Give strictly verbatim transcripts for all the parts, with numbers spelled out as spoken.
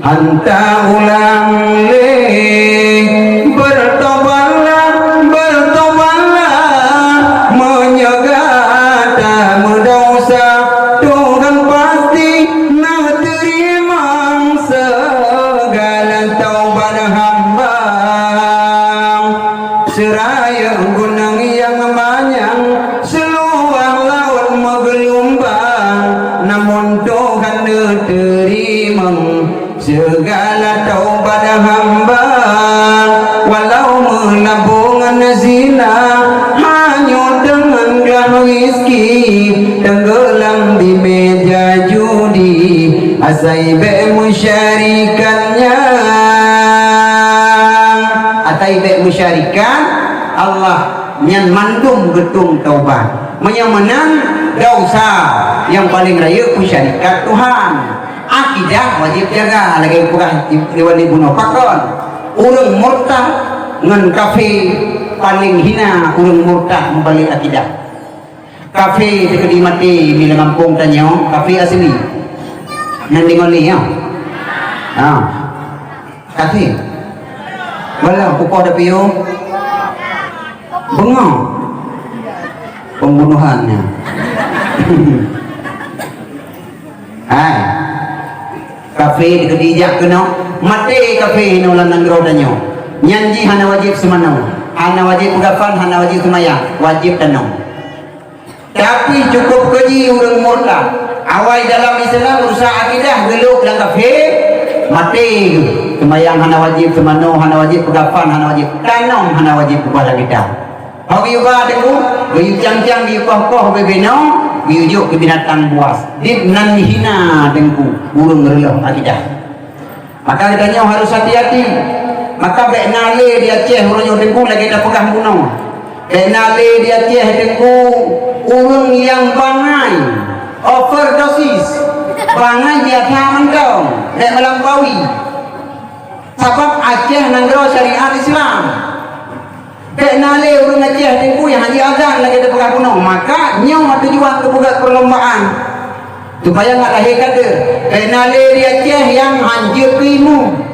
Hanta ulang lé, bertobatlah, bertobatlah, meunyoe gata meudesya, Tuhan pasti neuteurimong segala taubat hamba. Seurayeuk gunong nyang manyang, seuluwah laôt meugeulumbang, namun Tuhan neuteurimong segala taubat hamba. Walau meulabong ngon zina, hanyut deungon glah rizki, teunggeulam di meja judi, asai bék meusyarikat nyan. Asai bék meusyarikat Allah, nyan mandum geutueng taubat. Meunyoe meunan, desya nyang paleng rayeuk peusyarikat Tuhan. Akidah wajéb jaga, lagée peugah Iwan Ibnu pakon. Ureuëng murtad ngon kafé paleng hina ureuëng murtad meubalek akidah. Kafé teukeudi maté di lam gampông tanyoe, kafé asli. Nyan deungoe lé nyoe. Ha. Kafé. Walau kupoh da piôh. Beungoh. Pembunuhan nyan. Hai. Kafé teukeudi jak keunoe, maté kafé inoe lam nanggroe tanyoe. Nyan jih hana wajéb seumanoe, hana wajéb peugafan, hana wajéb seumayang, wajéb tanom. Tapi cukôp keu jih ureuëng murtad. Awai dalam Islam rusak akidah, geulôk lam kafé, maté geuh. Seumayang hana wajéb, seumanoe hana wajéb, peugafan hana wajéb, tanom hana wajéb, ubah lam kitab. Ho geuyue ba Teungku, geuyue cang-cang, geuyue koh-koh ubé-bé nyoe, geuyue jok keu binatang buas. Dit nan hina Teungku, ureuëng reuloh akidah. Maka geutanyoe harus hati-hati. Maka bék na lé di Aceh uroe nyoe Teungku lagée tapeugah bunoe. Bék na lé di Aceh Teungku ureuëng nyang bangai, overdosis, bangai biasa mantong, bék meulampaui. Sabab Aceh nanggroe syariat Islam. Bék na lé ureuëng Aceh Teungku nyang hana jiazan lagée tapeugah bunoe. Maka nyoe tujuan keupeugah perlombaan. Supaya ngat lahé kader. Bék na lé di Aceh nyang hanjeuet keu imum.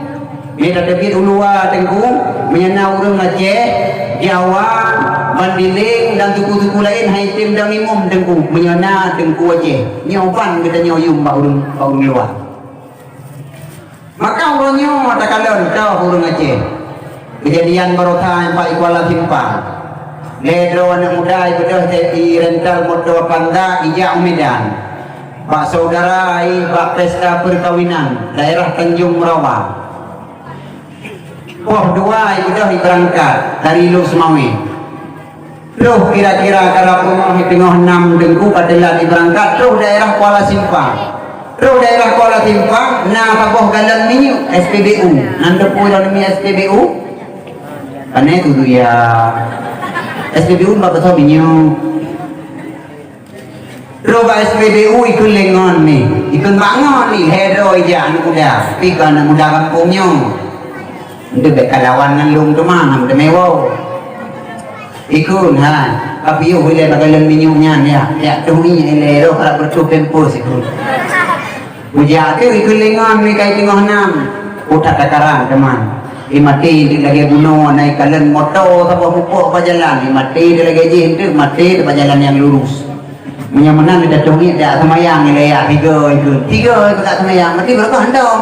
Lé tateubiet u luwa Teungku, meunyoe na ureuëng Aceh, Jawa, Bandiléng dan suku-suku laén han jitem dong imum Teungku. Meunyoe na Teungku Aceh, nyoe ban geutanyoe yum bak ureuëng, bak ureuëng luwa. Maka uroe nyoe takalon toh ureuëng Aceh. Keujadian barosa nyang bak i Kuala Simpang. Lhée droe aneuëk muda ibeudôh i rental moto Avanza ijak u Medan. Bak saudara i bak pesta perkawinan daerah Tanjong Merawa. Poh dua ibeudôh ibeurangkat dari Lhokseumawe. Troh kira-kira karab beungoh teungoh nam Teungku ka teulat ibeurangkat troh daerah Kuala Simpang. Troh daerah Kuala Simpang na saboh galon minyeuk S P B U. Nan teupeu lôn mi S P B U? Pane tu ya. S P B U bak beutôi minyeuk. Troh bak S P B U ikheun lé ngon ni. Ikheun bak ngon ni, lhée droe ijak aneuëk muda. Pi keu aneuëk muda gampông nyoe. Nteuk bék kalawan ngon lôn teuma, ngon teumewoe. Ikheun, ha, ka piôh ilée bak galon minyeuk nyan, ya. Jak tueng ilée roh rab beureutoh pampers ikheun. Ujak teuh ikheun lé ngon ni kai teungoh nam. Utak takaran teuma. Imaté lagée bunoe na ikalon moto saboh mupok bak jalan. Imaté lagée jih nteuk maté bak jalan nyang lurus. Meunyoe meunan geutanyoe miet jak seumayang ilée ya tiga ikheun. Tiga ikheun jak seumayang, berarti beureukat hantom.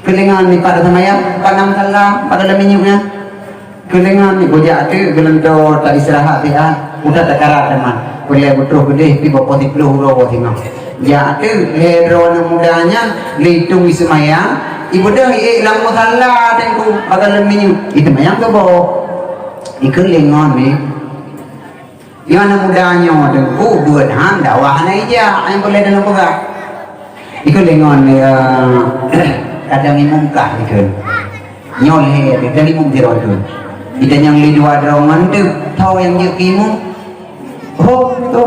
Keulingan ni pada seumayang, padam salah, pada leuminyuek nyan. Keulingan ni bujak teuk geuleuntô ta istirahat siat, udah teukarat teuma. Peureulée beutroh geudeh pi bak poh siplôh uroe singoh. Jak teuk lhée droe aneuëk muda nyan, lé itong iseumayang, ibeudôh iék lam musala Teungku, pada leuminyuek. Iseumayang suboh. Ikheun lé ngon ni. Nyoe aneuëk muda nyoe Teungku, buet han dakwah hana ijak, nyang peureulée tapeugah. Ikheun lé ngon, ya, kadang imum kah ikheun. Nyoe lhée, kadang imum sidroe ikheun. Itanyong lé dua droe ngon teuk, tho nyang jeuet keu imum. Hop, tho.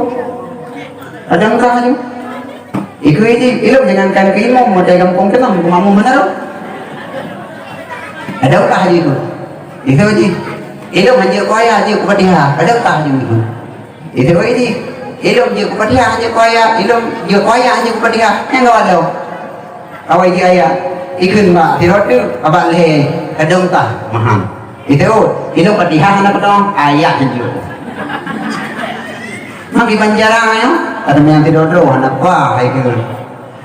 Kadang kah aju. Ikheun jih, ilôn jangankan keu imum, maté gampông teungoh keu makmum hana rhot. Ada ukah jih tu. Ikheun jih. Ilôn hanjeuet keu ayah, jeuet keu Fatihah. Ada ukah jih tu. Ikheun jih. Ilôn jeuet keu Fatihah, hanjeuet keu ayah. Ilôn jeuet keu ayah, hanjeuet keu Fatihah. Nyang gawat tu. Awai jih ayat. Ikheun bak sidroe teuk, abak lhèe kadong tah maham. Itu, ilôn Fatihah hana peudong, ayat jeuet. Maki banjarang nyoe, kata meunyo sidroe-droe hana paih ikheun.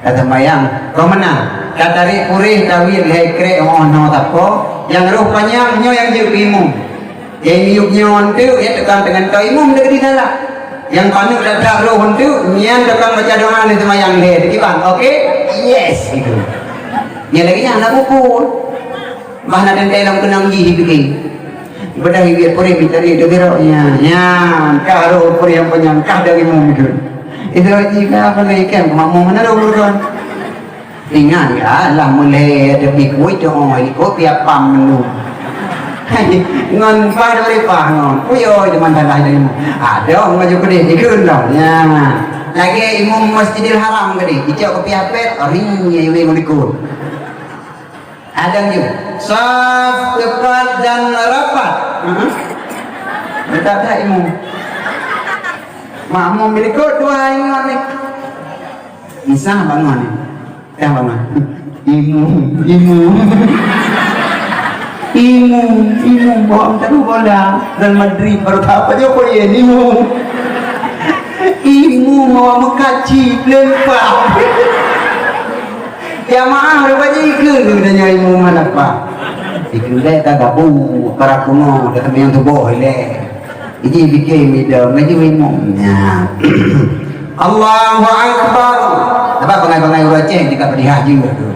Kata mayang, kau meunan. Ka tarek puréh kawin lhèe krek, oh, no tapo. Nyang roh panyang nyoe nyang jeuet keu imum. Nyang yub nyoe eunteuk, ya, tukang teungon kau imum deungon salah. Nyang paneuk that-that roh eunteuk, nyan tukang baca doa lheueh seumayang lhèe. Teukiban, oke? Yes, gitu. Nyan lagèe nyan hana bukon. Bah na teuntèe lam keunong jih jipike. Beudah ibiet puréh mita di teugeurok nyan. Nyan, kah roh puréh nyang panyang, kah dari imum itu. Itu jih ka apa lagi kan, makmum mana roh bukan? Ingat ya, lah mulai ada bikui tu, oh, ikut tiap pam menu. Ngon pah dari pah ngon. Uyo, cuma salah dari mu. Ada orang maju pedih, ikut dong. Ya. Lagi imum Masjidil Haram tadi, icok kopi apet, ring, ya, ibu ikut. Ada juga. Saf tepat dan rapat. Heeh. Dekat dah imum. Makmum berikut dua ingat ni. Isa bangun ni. Dah bangun. Imum, imum. Imum, imum. Bawa taruh bola. Real Madrid baru tak apa je, kau ye, imum. Imum bawa mekaci, lempar. Jamaah lepas jih ke, ke tanya imum mana apa? Ikut dek tak gabu, para kuno, dah kami yang tubuh, ilek. Iji fikir mida, ngaji imum. Ya. Allahu Akbar. Apa bangai-bangai urang Aceh, di Kak Pedih Haji tu.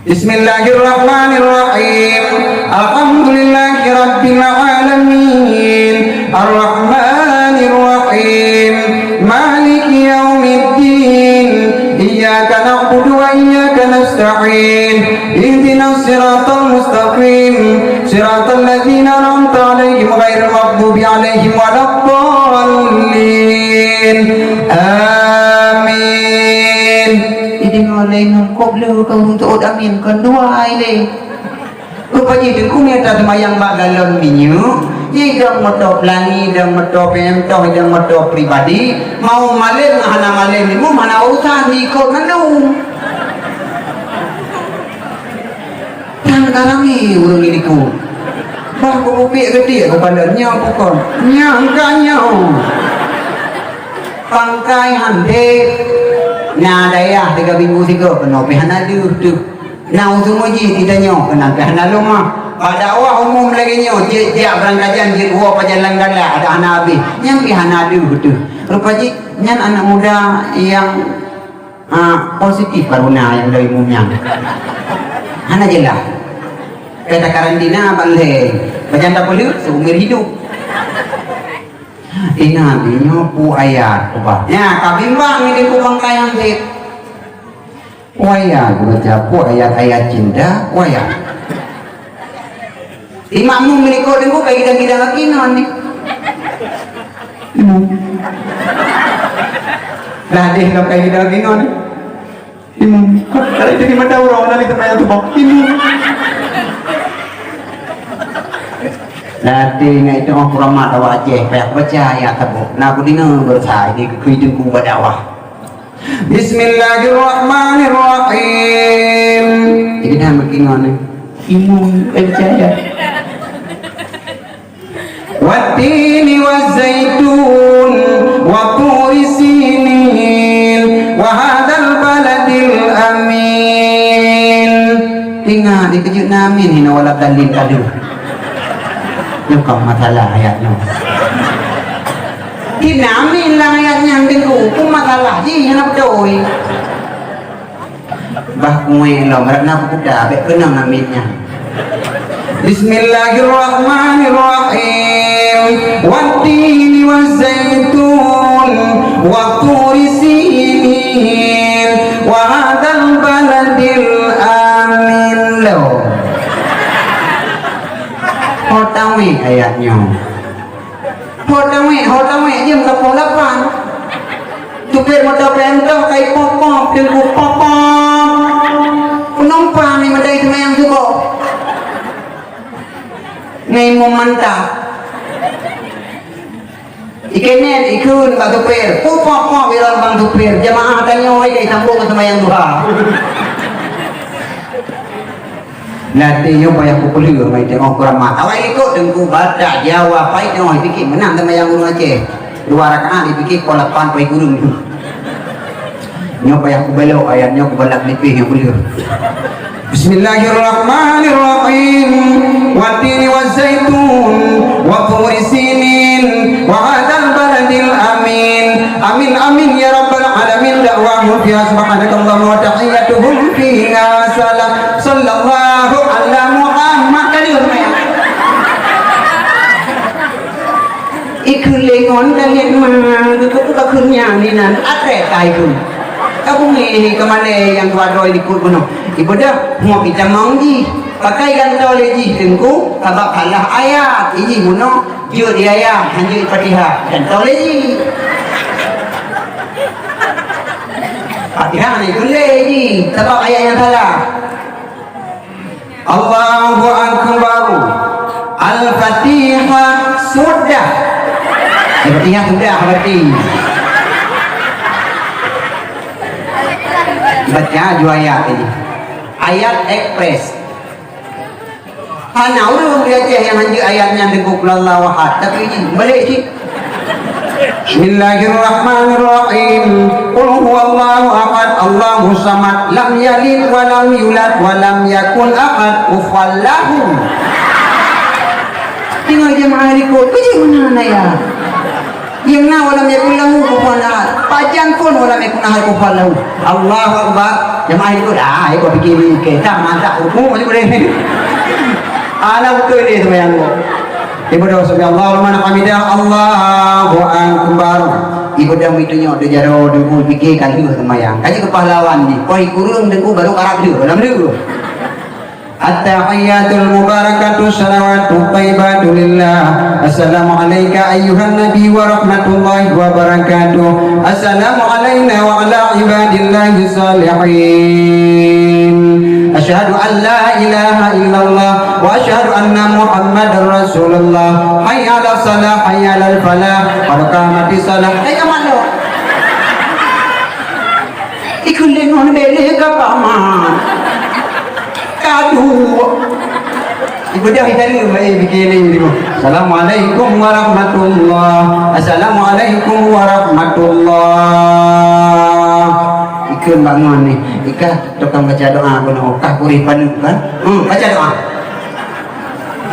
Bismillahirrahmanirrahim. Alhamdulillahirabbil alamin. Arrahmanirrahim. Maliki yaumiddin. Iyyaka na'budu wa iyyaka nasta'in. Ihdinas siratal mustaqim. Siratal ladzina an'amta 'alaihim ghairil maghdubi 'alaihim waladdallin. Amin. Idin alaihim qabla ka ureueng teuôt amin, kon dua ilée. Rupajih teungku meunyo taseumayang bak galon minyeuk, jih dong moto peulanggi, dong moto peuentôh, dong moto pribadi, mau malém hana malém, imum hana urusan, jikôt mandum. Tan ka ramé ureueng di likôt. Bah kupiek geudiek keupada nyoe bukon. Nyoe ka nyoe. Pangkai handék. Na dayah tiga minggu sigoe keunoe pih hana deuh teuh. Na useumu jih titanyoe keunan pih hana lumah. Bak dakwah umum lagée nyoe, jeuet jak beurangkajan, jeuet woe pajan lam galak, adak hana habéh. Nyan pih hana deuh teuh. Rupa jih nyan aneuk muda nyang Ah, positif corona nyang dari umum nyan. Hana jeulaih. Ka takarantina ban lhée, pajan tapeuleuek seumur hidup. Ingat, nyoe peue ayat, coba. Nya, ka bimbang ngon peue bangkai hanjeuet. Peue ayat, baca peue ayat-ayat cinta, peue ayat. Imam meulikot deungon kai gidang-gidang lagi ngon ni. Imum. Lah deh lom kai gidang lagi ngon ni. Imum. Kalau jadi mata urang, nanti teman yang tubak. Imum. Nanti nak itu orang keramat awak Aceh, payah baca ayat tabuk. Nak aku dengar berusaha ini, kekui jengku berdakwah. Bismillahirrahmanirrahim. Jadi dah makin ngon ni. Imum, eh, percaya. Wattini wazzaitun, wa turi sinin, wa hadzal baladil amin. Ingat, dikeujeuet na amin, hina wala dalin tadi. Nyoe kon masalah ayat nyoe. Di na amin lam ayat nyan teungku, kon masalah jih hana beutôi. Bah kuéh lom, rot na peukuda, bék keunong amin nyan. Bismillahirrahmanirrahim. Wattini wazzaitun, wa turi sinin, wa hadzal baladil amin. Lom. Ho tawék ayat nyoe. Ho tawék, ho tawék, jeuem ka poh lapan. Tupet moto peuentôh kai pop-pop, teungku pop-pop. Penumpang ni meudai seumayang suboh. Ngai mumanta. Ikenet, ikheun bak supir. Pupok-pok bira bang supir. Jamaah tanyoe hai dai sambung seumayang duha. Latih nyoe payah kupeuleueh mai tengok keuramat. Awai likot Teungku Batak, Jawa, pai tengok dipikir menang seumayang ureueng Aceh. Dua rakaat dipikir pukul lapan pai kureueng tu. Nyoe payah kubelok ayat nyoe, kubalak nipih nyang beuleueh. Bismillahirrahmanirrahim. Wattini wazzaitun, wa turi sinin, wa hadzal baladil amin. Amin, amin, ya rabbal alamin. Da'wahum fiha subhanakallahumma wa tahiyyatuhum fiha salam. Sallallahu ala Muhammad. Ikheun lé ngon ka lheueh ma, geukheun ka kheun nyan inan, atré ka ikheun. Ka beungéh ka malée nyang dua droe likot bunoe. Ibeudôh, hue itamong jih. Pakai gantoe lé jih Teungku, sabab salah ayat. Ijih bunoe, jeuet di ayat, hanjeuet Fatihah. Gantoe lé jih. Fatihah hana ikheun lé jih, sabab ayat nyang salah. Allahu Akbar. Al-Fatihah sudah. Al-Fatihah sudah berarti. Baca dua ayat ini. Ayat ekspres. Hana ureueng di Aceh nyang hanjeuet ayat nyan Teungku, Qul huwallahu ahad. Tapi ini balik cit. Bismillahirrahmanirrahim. Qul huwallahu ahad, Allahus samad, lam yalid wa lam yulad wa lam yakul ahad, kufuwan lahu. Teungoh jeumaáh likot, peue jeuet meunan ayat? Nyang na wa lam yakul lahu kufuwan ahad. Pajan phon wa lam yakul ahad kufuwan lahu. Allahu Akbar. Jeumaáh likot, ah, ikot pikir ni, okey, tak masak hukum macam boleh. Ala betul ni sembahyang tu. Ibadah sami Allahu liman hamidah, Allahu Akbar. Ibadah mi tunyok di jaroe Teungku, pikir ka lheueh seumayang. Ka jeuet keu pahlawan jih. Poh kureueng Teungku baru karab lheueh, alhamdulillah. At-tahiyyatul mubarakatus salawatut thayyibatu lillah. Assalamu alayka ayyuhan nabi wa rahmatullahi wa barakatuh. Assalamu alayna wa ala ibadillahi salihin. Asyhadu an la ilaha illallah wa asyhadu anna Muhammadar Rasulullah. Hayya 'alas salah, hayya 'alal falah, qad qamatis salah. Eh, ka mana? Ikheun lé ngon bèk lé ka paman. Ka duek. Ibeudôh italeuem, eh, bikèe lé nyoe. Assalamualaikum warahmatullah. Assalamualaikum warahmatullah. Ikheun bangon ni. Ikah tukang baca doa keunoe. Kah kureh paneuk kan? Hmm, baca doa.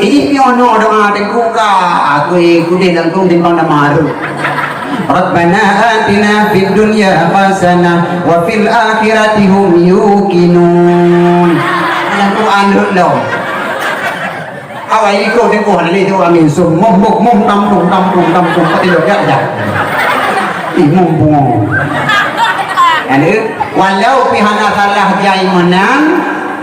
Ih, nyoe doa Teungku ka, aku ikut langsung timbang nama tu. Rabbana atina fid dunya hasanah wa fil akhirati hum yuqinun. Dalam Quran dulu. Awai ikut Teungku, ada tu amin. Sum, mum, mum, mum, tampung, tampung, tampung. Pati lo, ya, ya. Ih, mum, mum. Ada, walau pih hana salah jai meunan,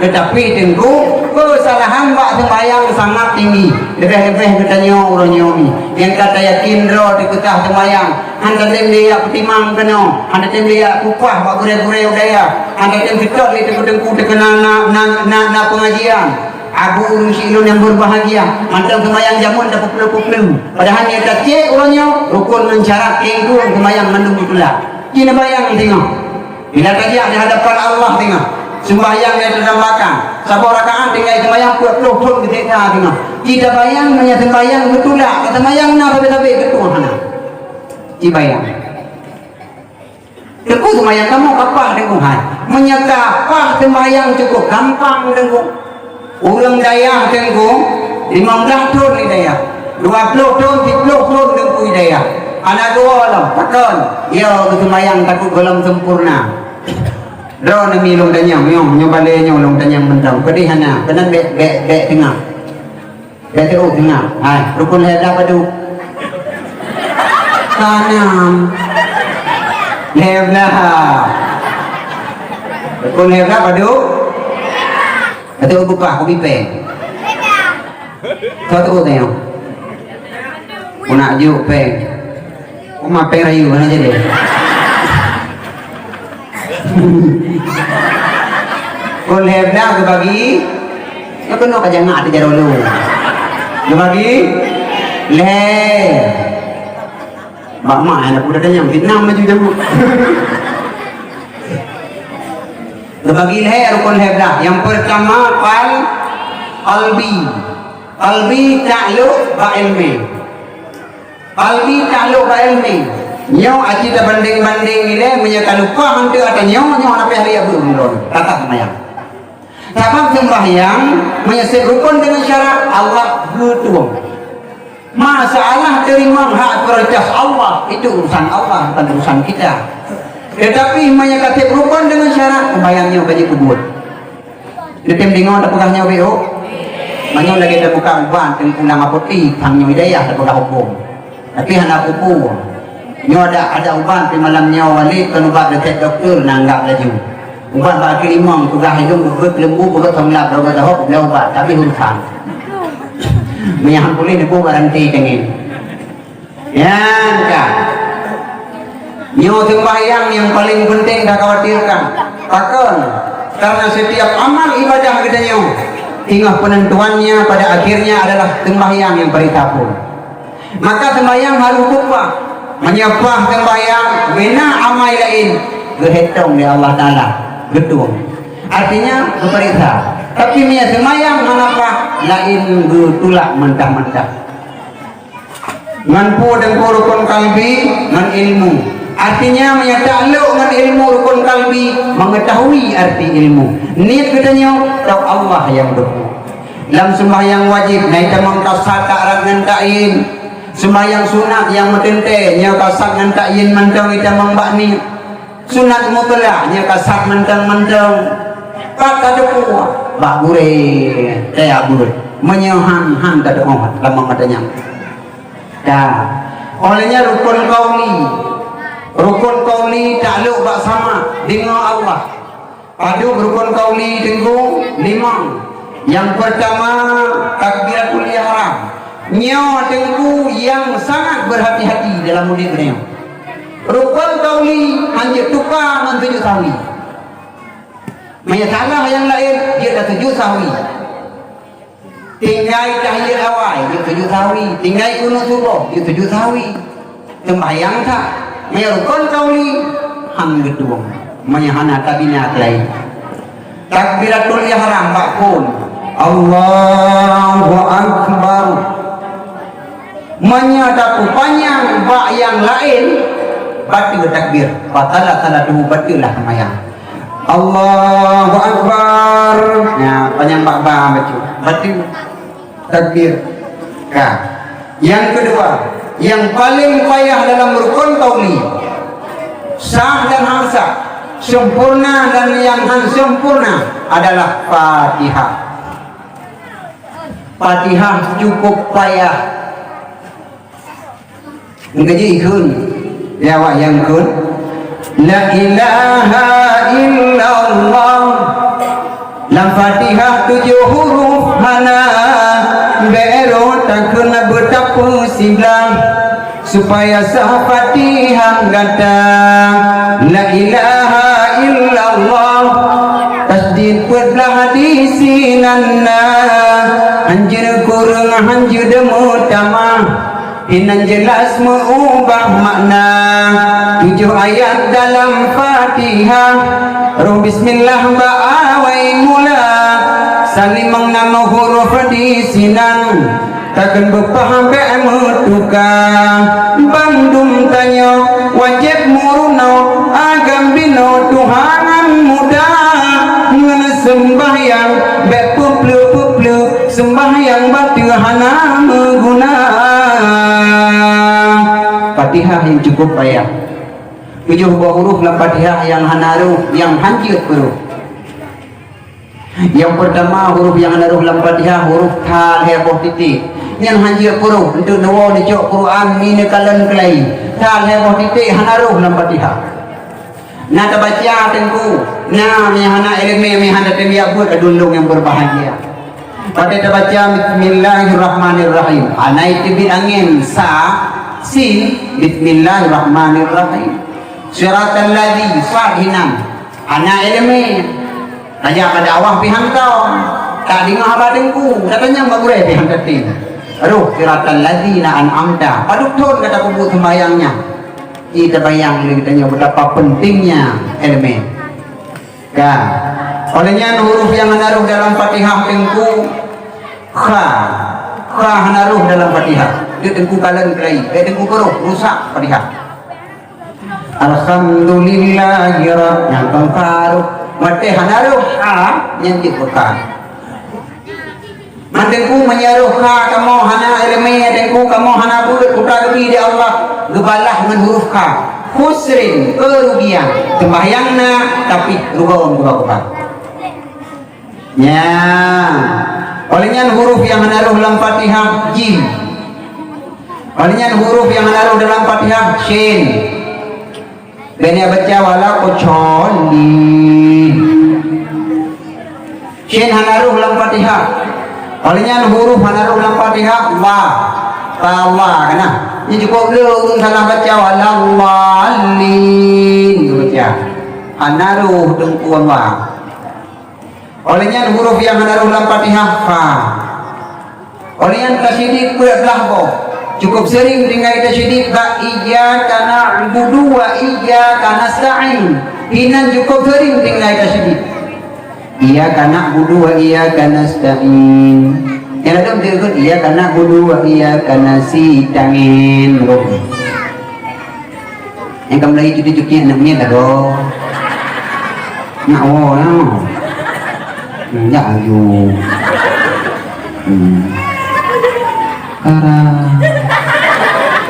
Teutapi Teungku, keusalahan bak seumayang sangat tinggi. Leubeh-leubeh geutanyoe uroe nyoe mi. Nyang ka tayakin droe teukeusah seumayang, hana tem lé jak peutimang keunoe, hana tem lé jak kupaih bak gurèe-gurèe u dayah, hana tem seutôt lé teungku-teungku teukeuna na, na, na, na peungajian. Abu ureueng syik lôn nyang beubahgia, mantong seumayang jameun tapeupleue-peupleue. Padahai nyang tacèk uroe nyoe, rukon ngon syarat keu seumayang mandum geutulak. Ci neubayang singoh. Bila tajak di hadapan Allah singoh, sumbayang nyang tadambakan, saboh rakaat tinggai sumbayang peuet ploh thon geuseksa singoh. Ci tabayang meunyoe sumbayang geutulak, ka sumbayang na sabe-sabe geutueng hana. Ci bayang. Teungku sumbayang kamoe ka paih Teungku hai. Meunyoe ka paih sumbayang cukôp gampang Teungku. Ureueng dayah Teungku, limong blaih thon di dayah, dua ploh thon, siplôh thon Teungku di dayah. Hana geuwoe lom, pakon? Yo, geuseumayang takot gohlom sempurna. Droeneuh mi lôn tanyong, nyoe, nyoe balèe nyoe lôn tanyong mantong. Peudeh hana, keunan bèk, bèk, bèk teungoh. Bèk teungoh, teungoh. Hai, rukon lhèe blaih padum? Ka nam. Lhèe blaih. Rukon lhèe blaih padum? Ateueh bukah kubi péng. Kau tu tengok. Aku nak juk péng. Aku mah péng rayu mana jadi. Kon lhèe blah geubagi. Nyoe keunoe ka jangak ateueh jaroe lôn. Geubagi lhèe. Mak mak, anak muda tanyong, fitnah maju jamu. Teubagi lhèe rukon lhèe blah. Nyang peurtama, qal-, qalbi. Qalbi taklok bak iéleumé. Qalbi taklok bak iéleumé. Nyoe aci tabandeng-bandeng ilée, meunyoe talupa hanteuk ata nyoe, nyoe hana payah lé abeuet meunurot. Tatap seumayang. Sabab seumbahyang meunyoe seb rukon deungon syarat, Allah geutueng. Masalah teurimong hak prioritas Allah, itu urusan Allah, bukan urusan kita. Tetapi meunyoe ka seb rukon deungon syarat, seumbahyang nyoe ka jipeubuet. Neutem deungoe tapeugah nyoe beu? Meunyoe lagée tabuka ubat teungku lam apotek, sang nyoe hidayah tapeugah hukôm. Tapi hana kupu. Nyoe ada, ada ubat di malam nyoe, Walid, kon ubat resep dokto, na anggap laju. Ubat bak keulimong, tugaih idong, beugét lembu, beugét songlat, beugét tahop, blah ubat, tapi urusan. Meunyoe han puléh, neubu baranti teungen. Nyang ka. Nyoe seumbahyang nyang paleng peunteng takhawatirkan. Pakon? Karena setiap amal ibadah geutanyoe, teungoh peunentuannya pada akhirnya adalah seumbahyang nyang paling tapol. Maka seumbahyang harôh pah. Meunyoe pah seumbahyang, meunan amai laén geuhitong lé Allah Taala, geutueng. Artinya, geupareksa. Tapi meunyoe seumbahyang hana pah, laén geutulak mentah-mentah. Ngon peue teungku rukon kalbi? Ngon ilmu. Artinya, meunyoe taklok ngon ilmu rukon kalbi, mengetahui arti ilmu. Niet geutanyoe, tahu Allah nyang geupeue. Lam seumbahyang wajéb, na itamong kasat takrab ngon takyin. Seumbahyang sunat nyang meuteuntée, nyoe kasat ngon takyin mantong itamong bak niet. Sunat mutlak, nyoe kasat mantong-mantong. Pat tateupeue, bak gurée, teuabeuet. Meunyoe han, han tateupeue, lam mata nyang. Ka. Óh lheueh nyan rukon qauli. Rukon qauli taklok bak sama deungon Allah. Padub rukon qauli teungku? Limong. Nyang peurtama, takbiratul ihram. Nyoe teungku nyang sangat berhati-hati dalam udeb nyoe. Rukon qauli hanjeuet tuka ngon sujud sahwi. Meunyoe salah nyang laén, jeuet dah sujud sahwi. Tinggai tahiyat awai, jeuet sujud sahwi. Tinggai kunut suboh, jeuet sujud sahwi. Seumbahyang that. Meunyoe rukon qauli, han geutueng. Meunyoe hana tabina keulayi. Takbiratul ihram bak phon. Allahu Akbar. Meunyoe tapeupanyang bak nyang laén, bateue takbir. Batala salatuhu, bateulah seumayang. Allahu Akbar. Nyan, panyang bak ba bacut. Bateue takbir. Ka. Nyang keudua, nyang paleng payah dalam rukon qauli, sah dan han sah, sempurna dan nyang han sempurna adalah Fatihah. Fatihah cukup payah. Meukeujih ikheun, ya awak nyang ikheun. La ilaha illallah. Lam Fatihah tujoh huruf hana, bèk rot takheun beutapeusibeulaih. Supaya sah Fatihah gata, la ilaha illallah. Tasydid peuet blah di sinan na, hanjeuet kureueng, hanjeuet meutamah. Inan jeulaih meuubah makna. Tujoh ayat dalam Fatihah. Roh bismillah bak awai mula. Salimong na meuhuruf di sinan. Takheun beupah bèk meutuka. Bandum tanyoe wajéb meurunoe, agam binoe Tuhan muda. Ngon seumbahyang bèk peupleuk-peupleuk, seumbahyang bateue hana meuguna. Fatihah nyang cukup payah. Tujoh boh huruf lam Fatihah nyang hana roh, nyang hanjeuet peuroh. Nyang peurtama, huruf nyang hana roh lam Fatihah, huruf tha lhèe boh titék. Nyan hanjeuet peuroh, eunteuk neuwoe neucok Quran, mi neukalon keulayi. Tha lhèe boh titék hana roh lam Fatihah. Na tabaca teungku, na meuhana ileumèe, meuhana teubiet buet, aduen lôn nyang beubahgia. Watèe tabaca bismillahirrahmanirrahim, hana iteubiet angén sa, sin, bismillahirrahmanirrahim. Siratal ladzi, sad hinan, hana ileumèe. Tajak bak dakwah pih hantom, tadeungoe haba teungku, tatanyong bak gurèe pih hantom. Roh siratal ladzina an'amta, padub thon gata peubuet seumbahyang nyan. Ji tabayang lé geutanyoe betapa pentingnya ilmu. Ka. Oleh nyan huruf nyang hana rhoh dalam Fatihah teungku kha. Kha hana rhoh dalam Fatihah. Dia teungku kalon kelai. Eh, teungku keroh rusak Fatihah. Alhamdulillahirab-, nyang kon kha rhoh. Maté hana rhoh kha, nyan cit bukan. Man teungku meunyoe rhoh kha kamoe hana ileumé, teungku kamoe hana buet, peue geubi di Allah, geubalah ngon huruf kha. Khusrin, keurugian. Seumbahyang na, tapi rugoe meukuba-kuba. Nya. Oleh nyan huruf nyang hana rhoh lam Fatihah jim. Oleh nyan huruf nyang hana rhoh dalam Fatihah shin. Bèk baca wala ucon di. Shin hana rhoh lam Fatihah. Oleh nyan huruf hana rhoh lam Fatihah wa. Tawa kana. Nyan cukup le ureueng salah baca wala dhalin. Baca. Hana rhoh teungku wa. Oleh nyan huruf nyang hana rhoh lam Fatihah fa. Oleh nyan tasyedid peuet blah boh. Cukup seuring tinggai tasyedid bak iyyaka na'budu wa iyyaka nasta'in. Hinan cukup seuring tinggai tasyedid. Iyyaka na'budu wa iyyaka nasta'in. Nyang ladôm teukeut iyyaka na'budu wa iyyaka nasta'in. Nyang ka mulai cuti-cuti aneuk miet dah, doh. Nak woe lah. Hmm, jak laju. Hmm. Kara.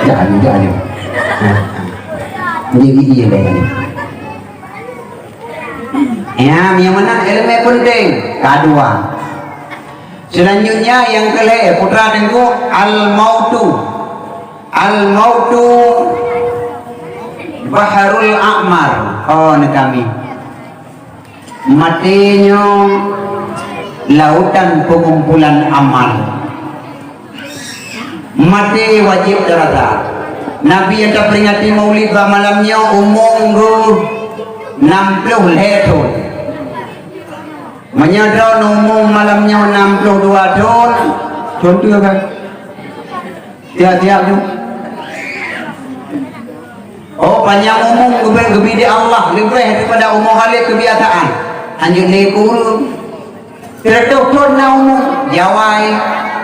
Jak laju, jak laju. Nah, nah. Jadi iya deh. Ya, yang mana ilmu penting? Kedua. Selanjutnya yang kelhèe, putra teungku, al-mautu. Al-mautu bahrul a'mar. Oh, ni kami. Maté nyoe lautan pengumpulan amal. Maté wajib tarasa. Nabi nyang taperingati Maulid bak malam nyoe umong geuh enam puluh lhèe thon. Meunyoe droeneuh umong malam nyoe enam puluh dua thon, contoh kan? Tiap-tiap tu. Oh, panyang umong geubi, geubi di Allah leubeh daripada umu Khalid keubiasaan. Hanjeuet lé kureueng. Siratoh thon na umong, jawai.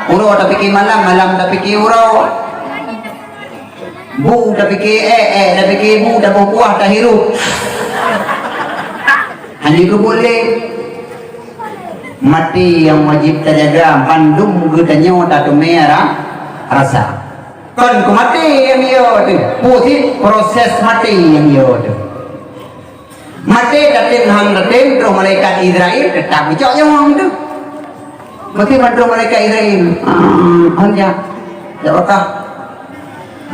Uroe tapike malam, malam tapike uroe. Bu tapike ék, ék tapike bu, taboh kuah tahirup. Hanjeuet keubuet lé. Maté nyang wajéb tajaga, bandum geutanyoe tateumé ra-, rasa. Kon keu maté nyang yo teuh, peue cit proses maté nyang yo teuh. Maté tatem han tatem, troh malaikat Izrail teutap geucok nyawöng teuh. Maté ban troh malaikat Izrail, ah, hon jak, jak bakah.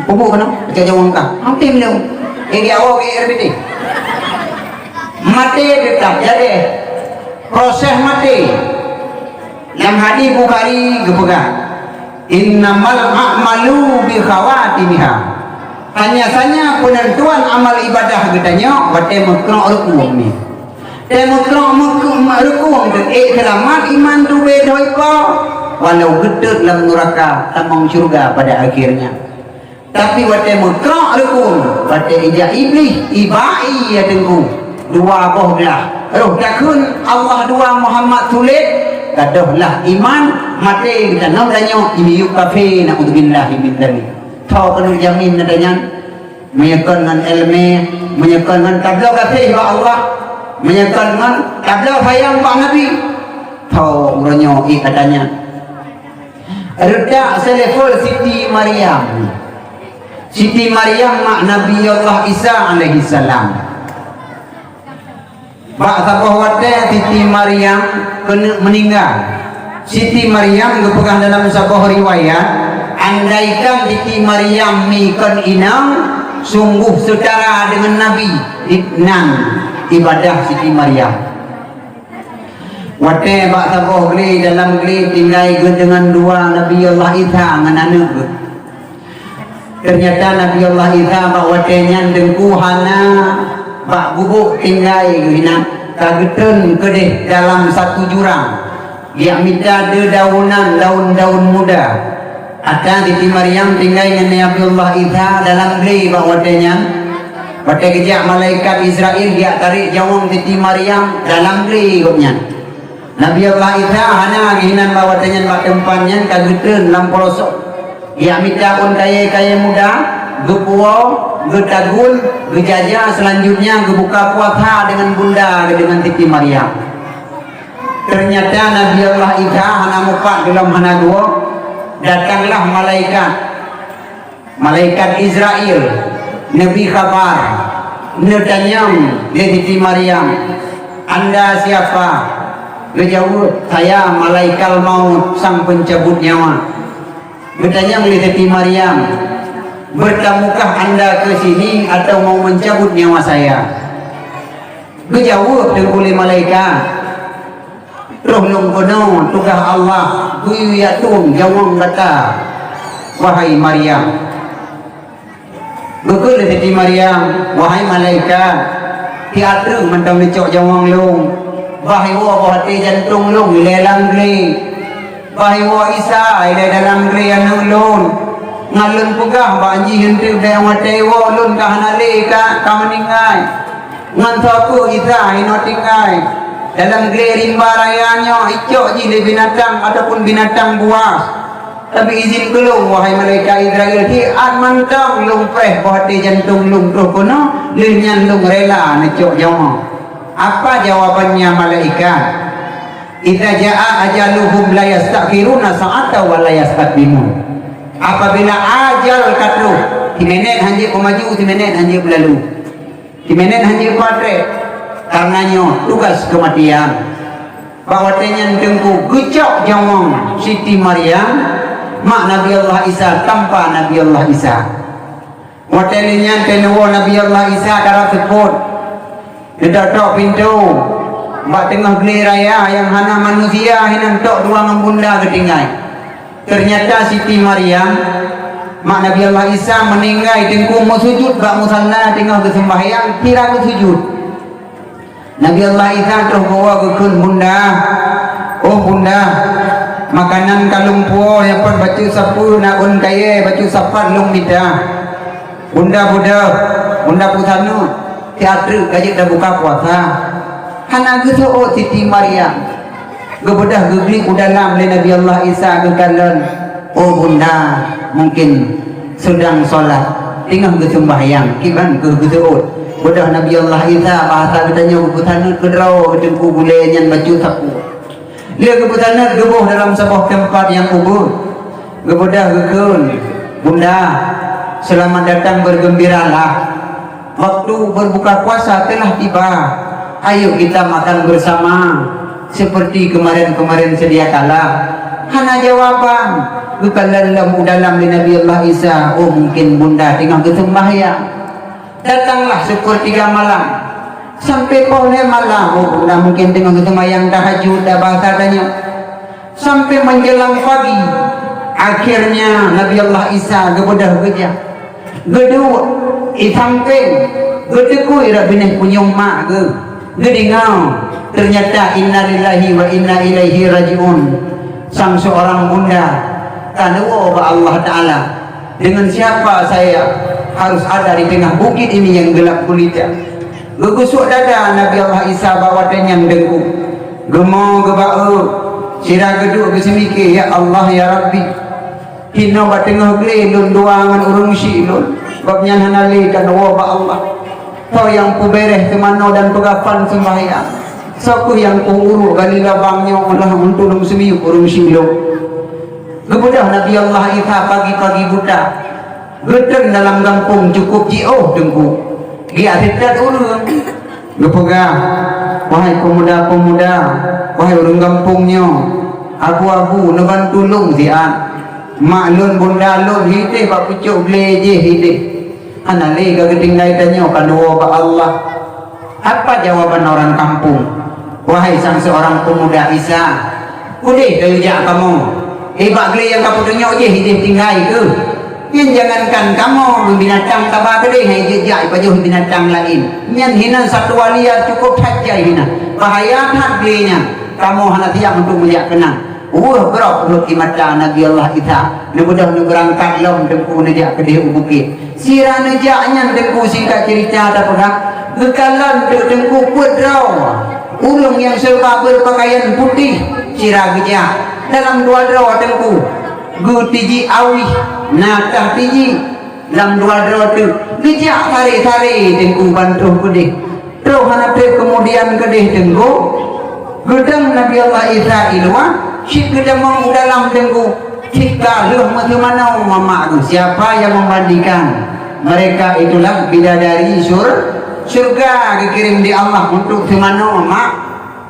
Peubuet keunoe, baca jaweueb kah? Hana tem lom. Eh, di awak ke R B T. Maté teutap jadi. Proses maté. Lam hadis Bukhari geupeugah, "Innamal a'malu bi khawatimiha." Hanya-hanya penentuan amal ibadah geutanyoe watèe meukrok rukun ni. Teumeukroh meukeue-, meukeue rukun teuh, ék seulamat iman tubé dhoe ko, walau geuteuet lam nuraka, tamong syeuruga pada akhirnya. Tapi watèe meukroh rukun, watèe ijak Iblih, ibai ya teungku, dua boh glah. Roh takheun Allah dua, Muhammad sulet, gadôh lah iman, maté geutanyoe tanyoe, imiyup kafé, naudzubillahi min dzalik. Tho keuneuk jamin na tanyan. Meunyoe kon ngon ileumèe, meunyoe kon ngon tabloe gaséh bak Allah, meunyoe kon ngon tabloe sayang bak Nabi, tho uroe nyoe ié ka tanyan. Reutak seulevel Siti Maryam. Siti Maryam mak Nabi Allah Isa alaihissalam. Bak saboh watèe Siti Maryam keuneuk meuninggai. Siti Maryam geupeugah dalam saboh riwayat, andaikan Siti Maryam ni kon inong, sungguh seutara deungon Nabi, nan ibadah Siti Maryam. Watèe bak saboh glé, dalam glé tinggai geuh deungon dua Nabi Allah Isa ngon aneuk geuh. Teunyata Nabi Allah Isa bak watèe nyan teungku hana bak gubuk tinggai geuh inan, ka geutreun keudeh dalam satu jurang. Geujak mita deudaunan daun-daun muda. Atra Siti Maryam tinggai ngon Nabi Allah Isa dalam glé bak watèe nyan. Watée geujak malaikat Izrail geujak tarek nyawöng Siti Maryam dalam glé gobnyan. Nabi Allah Isa hana geuhinan bak watée nyan bak teumpat nyan ka geutreun lam polosok. Geujak mita ôn kayée-kayée muda, geupuwoe, geutaguen, geujaja, seulanjutnya geubuka puasa deungon bunda geuh deungon Siti Maryam. Teunyata Nabi Allah Isa hana mupat gohlom hana geuwoe, datanglah malaikat. Malaikat Izrail neubri khabar, neutanyong lé Siti Maryam, "Anda siapa?" Geujaweueb, "Saya malaikat maut, sang pencabut nyawa." Geutanyong lé Siti Maryam, "Bertamukah anda ke sini atau mau mencabut nyawa saya?" Geujaweueb teungku lé malaikat, "Troh lôn keunoe tugaih Allah geuyue jak tueng nyawöng gata, wahai Maryam." Geukheun lé Siti Maryam, "Wahai malaikat, tiateueng mantong neucok nyawöng lôn, bah iwoe boh até jantong lôn ilée lam glé, bah iwoe Isa ilée dalam glé aneuëk lôn. Ngon lôn peugah bak jih eunteuk bék watée iwoe lôn ka hana lé ka, ka meuninggai." Ngon soe kheueh Isa hinoe tinggai? Dalam glé rimba raya nyoe icok jih lé binatang ataupun binatang buas. Tapi izin keu lôn, wahai malaikat Izrail, siat mantong lôn preh boh até jantong lôn troh keunoe, lheueh nyan lôn rela neucok nyawa. Apa jawabannya malaikat? "Idza jaa ajaluhum la yastakhiruna sa'atan wa la yastaqdimun." Apabila ajal ka troh, siminét hanjeuet peumaju, siminét hanjeuet peulalu. Siminét hanjeuet patrek, kareuna nyoe tugas keumatian. Bak watée nyan teungku geucok nyawöng Siti Maryam, mak Nabi Allah Isa, tanpa Nabi Allah Isa. Watée lheueh nyan teuneuk woe Nabi Allah Isa karab seupôt, neutok-tok pintoe, bak teungoh glé raya nyang hana manusia hinan tok dua ngon bunda geutinggai. Teunyata Siti Maryam, mak Nabi Allah Isa meuninggai teungku meusujut bak musalla teungoh geuseumbahyang, sira geusujut. Nabi Allah Isa troh geuwoe geukheun, "Bunda, oh bunda, makanan ka lôn puwoe, nyan pat bacut sapeue na ôn kayée, bacut sapat lôn mita." Bunda beudôh, bunda peusaneut, siat treuk ka jeuet tabuka puasa. Hana geuseuôt Siti Maryam. Geubeudôh geuglip u dalam lé Nabi Allah Isa geukalon, "Oh bunda, mungkin sedang sholat, teungoh geuseumbahyang, kiban kheueh geuseuôt." Beudôh Nabi Allah Isa, bahasa geutanyoe, geupeusaneut keudroe, geuteungku gulée nyan bacut sapeue. Lheueh geupeusaneut geuboh dalam saboh teumpat nyang ubeut. Geubeudôh geukheun, "Bunda, selamat datang, bergembiralah. Waktu berbuka puasa telah tiba. Ayo kita makan bersama seperti kemarin-kemarin sedia kala." Hana jawaban. Geukalon lom u dalam lé Nabi Allah Isa, "Oh, mungkin bunda teungoh geuseumbahyang." Datanglah sepertiga malam. Sampai poh lhée malam, oh, bunda mungkin teungoh geuseumbahyang tahajud, dah bahasa tanyoe. Sampai menjelang pagi, akhirnya Nabi Allah Isa geubeudôh geujak. Geuduek, i sampéng, geuteukui rot binéh punyueng mak geuh. Geudeungoe, ternyata innalillahi wa inna ilaihi raji'un. Sang seorang bunda ka neuwoe bak Allah Taala. Dengan siapa saya harus ada di tengah bukit ini yang gelap gulita? Geugusok dada Nabi Allah Isa bak watée nyan teungku. Geumo geuba-e, sira geuduek geuseumike, "Ya Allah, ya Rabbi, hinoe bak teungoh glé lôn dua ngon ureuëng syik lôn, gobnyan hana lé ka neuwoe bak Allah. Soe nyang peubéréh seumanoe dan peugafan seumbahyang? Soe kheueh nyang peu-uruk gali labang nyoe meulah untuk lôn seumiyueb ureuëng syik lôn?" Geubeudôh Nabi Allah Isa pagi-pagi buta. Geutreun dalam gampông cukup jiôh teungku. Geujak seutôt ureuëng. Geupeugah, "Wahai peumuda-peumuda, wahai ureuëng gampông nyoe, abu-abu neubantu lôn siat. Mak lôn, bunda lôn hideh bak pucôk glé jih hideh. Hana lé ka geutinggai tanyoe ka neuwoe bak Allah." Apa jawaban orang kampung? "Wahai sang seorang pemuda Isa, udeh tayue jak kamoe. Eh, bak glé nyang ka peutunyok jih ideh tinggai kheueh. Nyan jangankan kamoe, binatang taba keudeh hai jeuet jak ipajoh binatang laén. Nyan hinan satwa liar cukup that jai hinan. Bahaya that glé nyan. Kamoe hana siap untuk meujak keunan." Weueh brok rhot ie mata Nabi Allah Isa, neubeudôh neubeurangkat lom Teungku neujak keudeh u bukét. Sira neujak nyan Teungku singkat ceurita tapeugah, geukalon teuk Teungku peuet droe ureuëng nyang seurupa beupakaian putéh sira geujak. Dalam dua droe Teungku geutiji awih, na tah tiji. Lam dua droe teuk geujak saré-saré Teungku ban troh keudeh. Troh hana treb keumudian keudeh Teungku, geudong Nabi Allah Isa i luwa, cit geutamong u dalam Teungku. Cit ka lheueh meuteumanoe mak geuh, siapa yang membandingkan? Mereka itulah bidadari sur-, syurga geukirém di Allah untuk teumanoe mak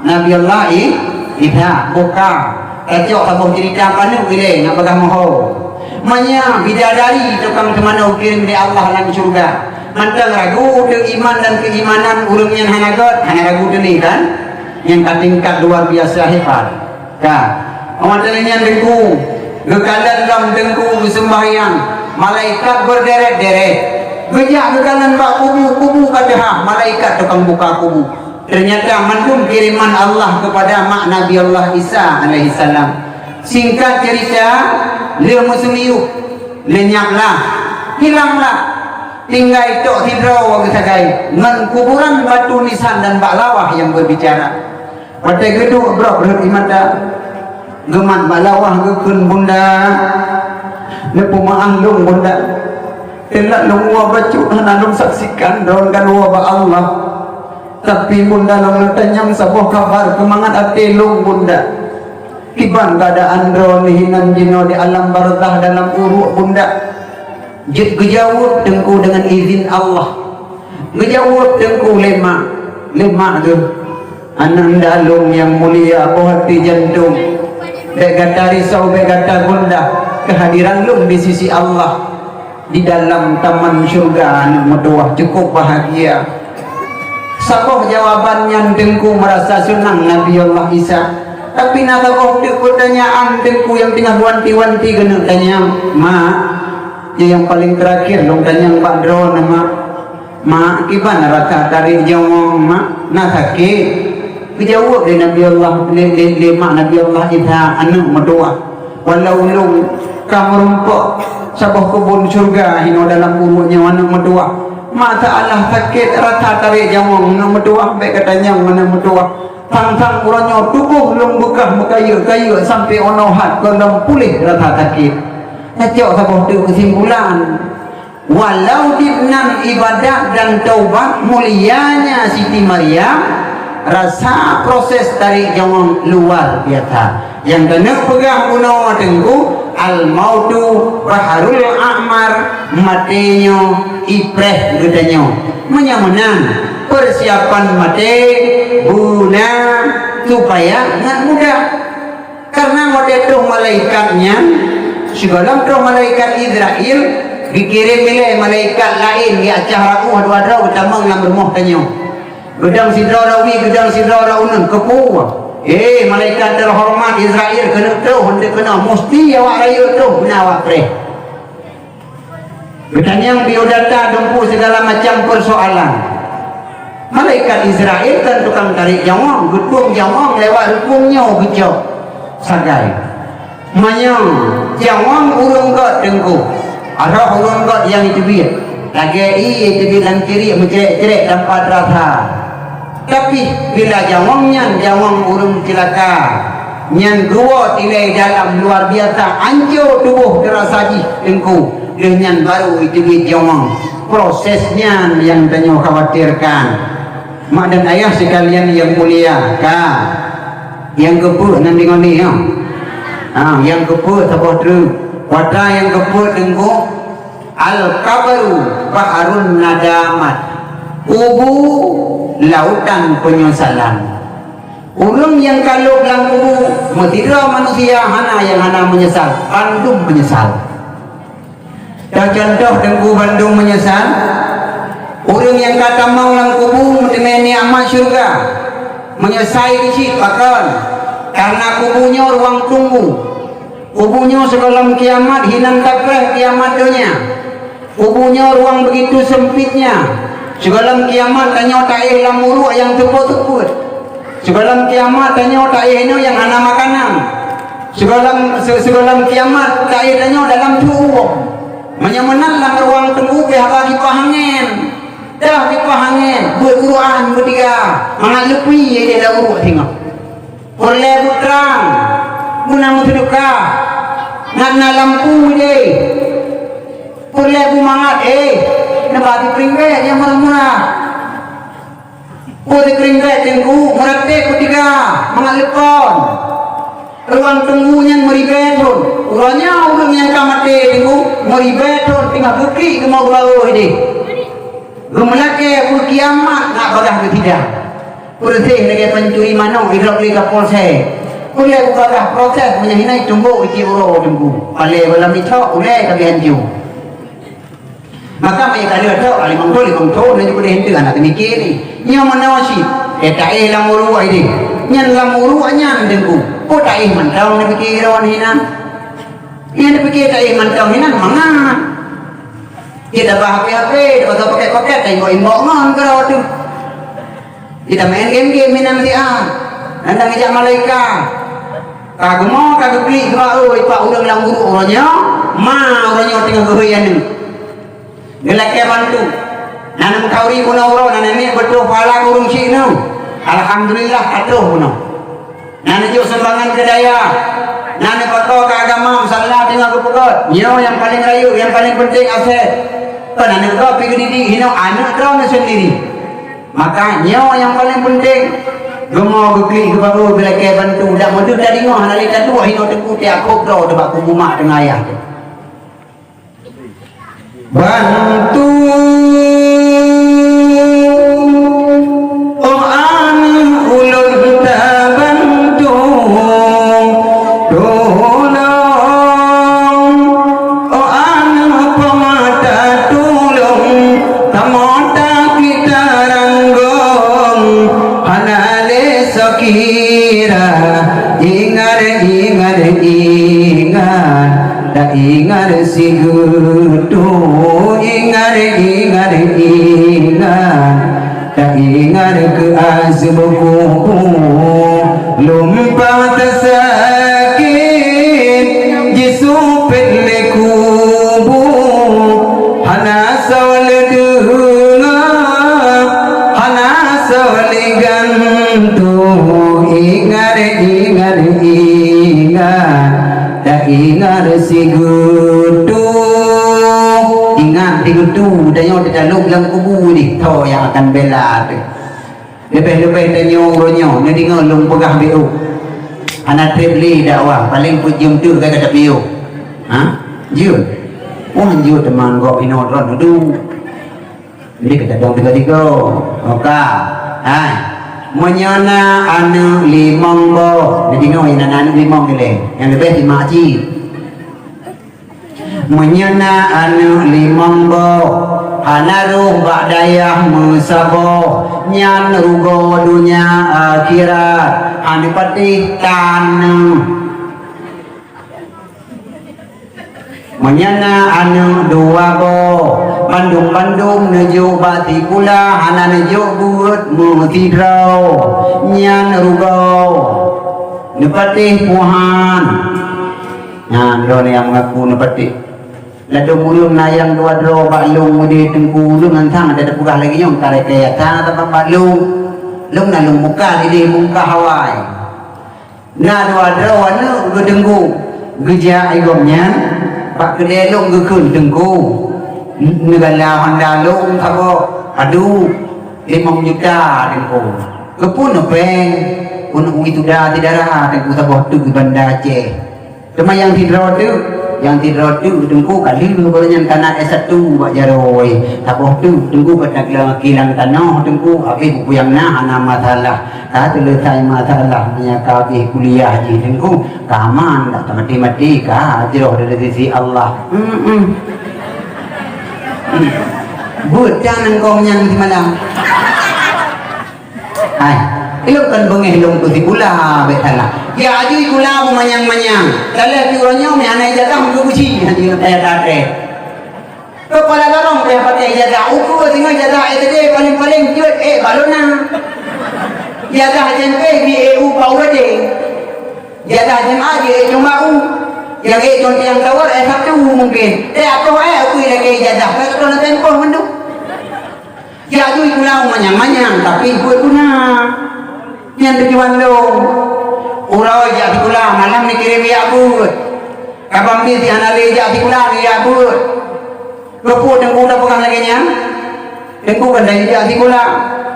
Nabi Allah I-, Isa. Boh ka tacok saboh ceurita paneuk ilée nyang peugah moho. Meunyoe bidadari tukang teumanoe geukirém lé Allah lam syurga, mantong ragu teuh iman dan keuimanan ureuëng nyan hana gét, hana ragu teuh lé kan? Nyang ka tingkat luar biasa hebat. Ka. Óh watée nyan Teungku, geukalon lom Teungku geuseumbahyang, malaikat beurderet-deret. Geujak geukalon bak kubu, kubu ka teuhah, malaikat tukang buka kubu. Ternyata mandum kiriman Allah kepada mak Nabi Allah Isa alaihissalam. Singkat cerita, lheueh meuseumiyueb, leunyap lah, hilang lah. Tinggai tok sidroe geusagai ngon kuburan batu nisan dan bak lawah yang berbicara. Watée geuduek brok rhot ie mata, geumat bak lawah geukheun, "Bunda, neupeumaáh lôn, Bunda. Teulat lôn woe bacut hana lôn saksikan droen ka lôn woe bak Allah. Tapi Bunda lôn neutanyong saboh kabar keumangat até lôn, Bunda. Kiban keuadaan droen hinan jinoe di alam barzakh dalam uruek, Bunda?" Jeuet geujaweueb Teungku deungon izin Allah. Geujaweueb Teungku lé mak, lé mak geuh, "Ananda lôn nyang mulia, boh até jantông, bék gata risau, bék gata gundah keuhadiran lôn di sisi Allah di dalam taman syurga aneuk meutuwah, cukup bahagia." Saboh jawaban nyan Teungku meurasa seunang Nabi Allah Isa. Tapi na saboh teuk peutanyaan Teungku nyang teungoh wanti-wanti keuneuk tanyong, "Mak," nyoe nyang paleng teurakhir lôn tanyong bak droeneuh, Mak. "Mak, kiban rasa tarék jawong, Mak? Na sakét?" Geujaweueb lé Nabi Allah, lé, lé, lé mak Nabi Allah Isa aneuk meutuwah, "Walau ulôn ka meurumpok saboh keubon syurga hinoe dalam uruek nyoe aneuk meutuwah, masalah sakét rasa tarék jawong aneuk meutuwah, bék gata nyang aneuk meutuwah. Sang-sang uroe nyoe tuboh lôn beukah meukayeuek-kayeuek sampoe unoe hat goh lom puléh rasa sakét." Tacok saboh teuk keusimpulan. Walau dibnan ibadat dan taubat mulianya Siti Maryam, rasa proses tarék jawong luar biasa. Nyang keuneuk peugah bunoe Teungku, al-mautu baharul ahmar, maté nyoe ipreh geutanyoe. Meunyoe meunan, persiapan maté beuna supaya ngat mudah. Karena watée troh malaikat nyan, sigohlom troh malaikat Izrail, geukirém ilée malaikat laén geuacah rauh dua droe geutamong lam rumoh tanyoe. Geudong sidroe rawi, geudong sidroe rauh uneun, keupeue? "Eh, malaikat teuhoreumat Izrail keuneuk troh, heunteu keunoe, musti awak rayeuk troh, beuna awak preh." Geutanyong biodata dumpeue sigala macam peusoalan. Malaikat Izrail kan tukang tarék jawong, geutueng jawong lewat rukung nyoe geucok sagai. Manyong jawong ureuëng gét Teungku, roh ureuëng gét nyang jiteubiet, lagée ié jiteubiet lam ciriek meucrek-crek tanpa teurasa. Tapi bila jawong nyan jawong ureuëng ceulaka, nyan geuwoe ilée dalam luar biasa, ancô tuboh teurasa jih Teungku, lheueh nyan barô jiteubiet jawong. Proses nyan nyang tanyoe khawatirkan. Mak dan ayah sekalian yang mulia, ka nyang keupeuet nan deungoe nyoe. Ha, nyang keupeuet saboh treuk. Kuata nyang keupeuet Teungku, al-qabru bahrun nadamat. Kubu lautan penyesalan. Ureuëng nyang ka lhôb lam kubu, meusidroe manusia hana nyang hana meunyeusal, bandum meunyeusal. Teucontoh Teungku bandum meunyeusal, ureuëng nyang ka tamong lam kubu meuteumé nikmat syeuruga, meunyeusai cit pakon, kareuna kubu nyoe ruang tunggu. Kubu nyoe sigohlom kiamat hinan tapreh kiamat donya. Kubu nyoe ruang beugitu seumpitnya. Sigohlom kiamat tanyoe taéh lam uruek nyang teupot-teupot. Sigohlom kiamat tanyoe taéh inoe nyang hana makanan. Sigohlom, si-, sigohlom kiamat taéh tanyoe dalam tuwoe. Meunyoe meunan lam ruang teungku, pih haba kipaih angén. Dah kipaih angén, beuet Quran beutiga, mangat leupie idéh lam uruek singoh. Peureulée beuet trang, guna meuseudeukah, na, na lampu idéh. Peureulée beumangat, eh, neuba sikring bèe nyang murah-murah. Peue sikring bèe teungku, meuratéb beutiga, mangat leupon. Ruang teungku nyan meuribèe thon. Uroe nyoe ureueng nyang ka maté teungku, meuribèe thon teungoh geuklik geumoe geubaroe idéh. Geumeulakèe peue kiamat na bagaih geusidang. Peureuséh lagèe pancuri manok idrop lé kapolsek. Ulèe bubagaih proses meunyoe hina itumbok iti uroe teungku. Palée bak lam icok ulèe ka bihan jeuem. Maka meunyoe ka lheueh trok, limong thon, limong thon, nyoe peudeh henteu hana teumiké ni. Nyoe meunoe cit, eh, taéh lam uruek idéh. Nyan lam uruek nyan teungku. Peue taéh mantong neupiké droe hinan. Nyan neupiké taéh mantong hinan mangat. Cit tabah H P-H P, tabah pakèt-pakèt, taimbok-imbok ngon keudroe teuh. Cit tameu'en game-game hinan siat. Nyan geujak malaikat. Ka geumoe, ka geuklik, geuba, oi, pak ureueng lam uruek uroe nyoe, ma uroe nyoe teungoh geuhôi aneuk. Geulakèe bantu. Na neumeukauri bunoe uroe, na neuniet beutrôh pahala keu ureueng syik nyoe. Alhamdulillah, ka trôh bunoe. Na neujok sumbangan keu dayah. Na neupakoe keu agama, musala teungoh geupeugöt. Nyoe nyang paleng rayeuk, nyang paleng peunteng aset. Kon aneuk droe pih geudidik hinoe aneuk droeneuh seundiri. Maka nyoe nyang paleng peunteng. Geumoe geuklik geubaroe geulakèe bantu. Dak meudeuh tadeungoe hana lé taduek hinoe teungku tiep kôb droe teuh bak kubu mak teungoh ayah teuh. Bantu, oh aneuk ulôn tabantu, tulông, oh aneuk peumat tatulông, kamoe taklik taranggông, hana lé soe kira, ingat, ingat, ingat. Taingat sigeutu, ingat, ingat, ingat. Taingat keu aseue buku, lumpah tasakét, jisupet lé kubu. Hana soe lé deungoe, hana soe lé gantoe. Ingat, ingat, ingat. Taingat sigeutu. Ingat sigeutu, tanyoe teutalop lam kubu nyoe, soe nyang akan bela teuh. Leubeh-leubeh tanyoe uroe nyoe, neudeungoe lôn peugah beu. Hana treb lé dakwah, paleng peujeuem teuk ka tapiôh. Ha? Jeuet. Wah, jeuet teuma gob inoe droeneuh duek. Jadi kita dong tiga-tiga. Oka. Hai. Meunyoe na aneuk limong boh, jadi nyoe na aneuk limong ilèe. Nyang leubeh simak cit. Meunyoe na aneuk limong boh, hana rôh bak dayah meusaboh, nyan rugoe donya akhirat, hana patéh taneuk. Meunyoe na aneuk dua boh, bandum-bandum neujok bak sikula, hana neujok beuet meusidroe, nyan rugoe. Neupatéh puhan. Nyan droeneuh nyang mengaku neupatéh. Ladôm ureueng na nyang dua droe bak lôn meudeh teungku, ureueng nyan sang ada teupeugah lagèe nyoe, ka raya-raya that bak lôn. Lôn na lôn buka dideh mungkah awai. Na dua droe aneuk geuteungku, geujak i gobnyan bak keudè lôn geukheun teungku. Neugala honda lôn saboh, padub limong juta teungku. Keupeue neupèng, keuneuk wisuda syedara teungku saboh teuk di Banda Aceh. Teuma nyang sidroe teuk, nyang sidroe teuk teungku ka lheueh geuh nyan ka na S satu bak jaroe. Saboh teuk teungku ka teukilang-kilang tanoh teungku, habéh buku nyang na hana masalah. Ka seuleusai masalah, meunyoe ka habéh kuliah jih teungku, ka aman, dak teumaté-maté ka jroh dari sisi Allah. Hmm. Beuet tan nangkong nyan simalam. Hai, ilôn kan beungéh lôn keu sikula, bèk salah. Ya aju sikula meumanyang-manyang. Salah pi uroe nyoe meuhana ijazah meuguci, aju payah tatré. Kepala lorong payah pakai ijazah. Ukeue singoh ijazah S D paléng-paléng jeuet, eh, balona. Ijazah S M P di E U Paurade. Ijazah SMA jeuet cuma u. Nyang ék contoh nyang tawar S satu mungkin. Eh, akoh eh, aku lagi ijazah. Ka keudroe na tempoh mandum. Jak jui pulang manyang-manyang, tapi buet guna. Nyan tujuan lôn. Uroe jak sikula, malam nikirém jak buet. Kaban bit si hana lé jak sikula, jak buet. Keupeue Teungku tapeugah lagée nyan? Teungku kan dari jak sikula.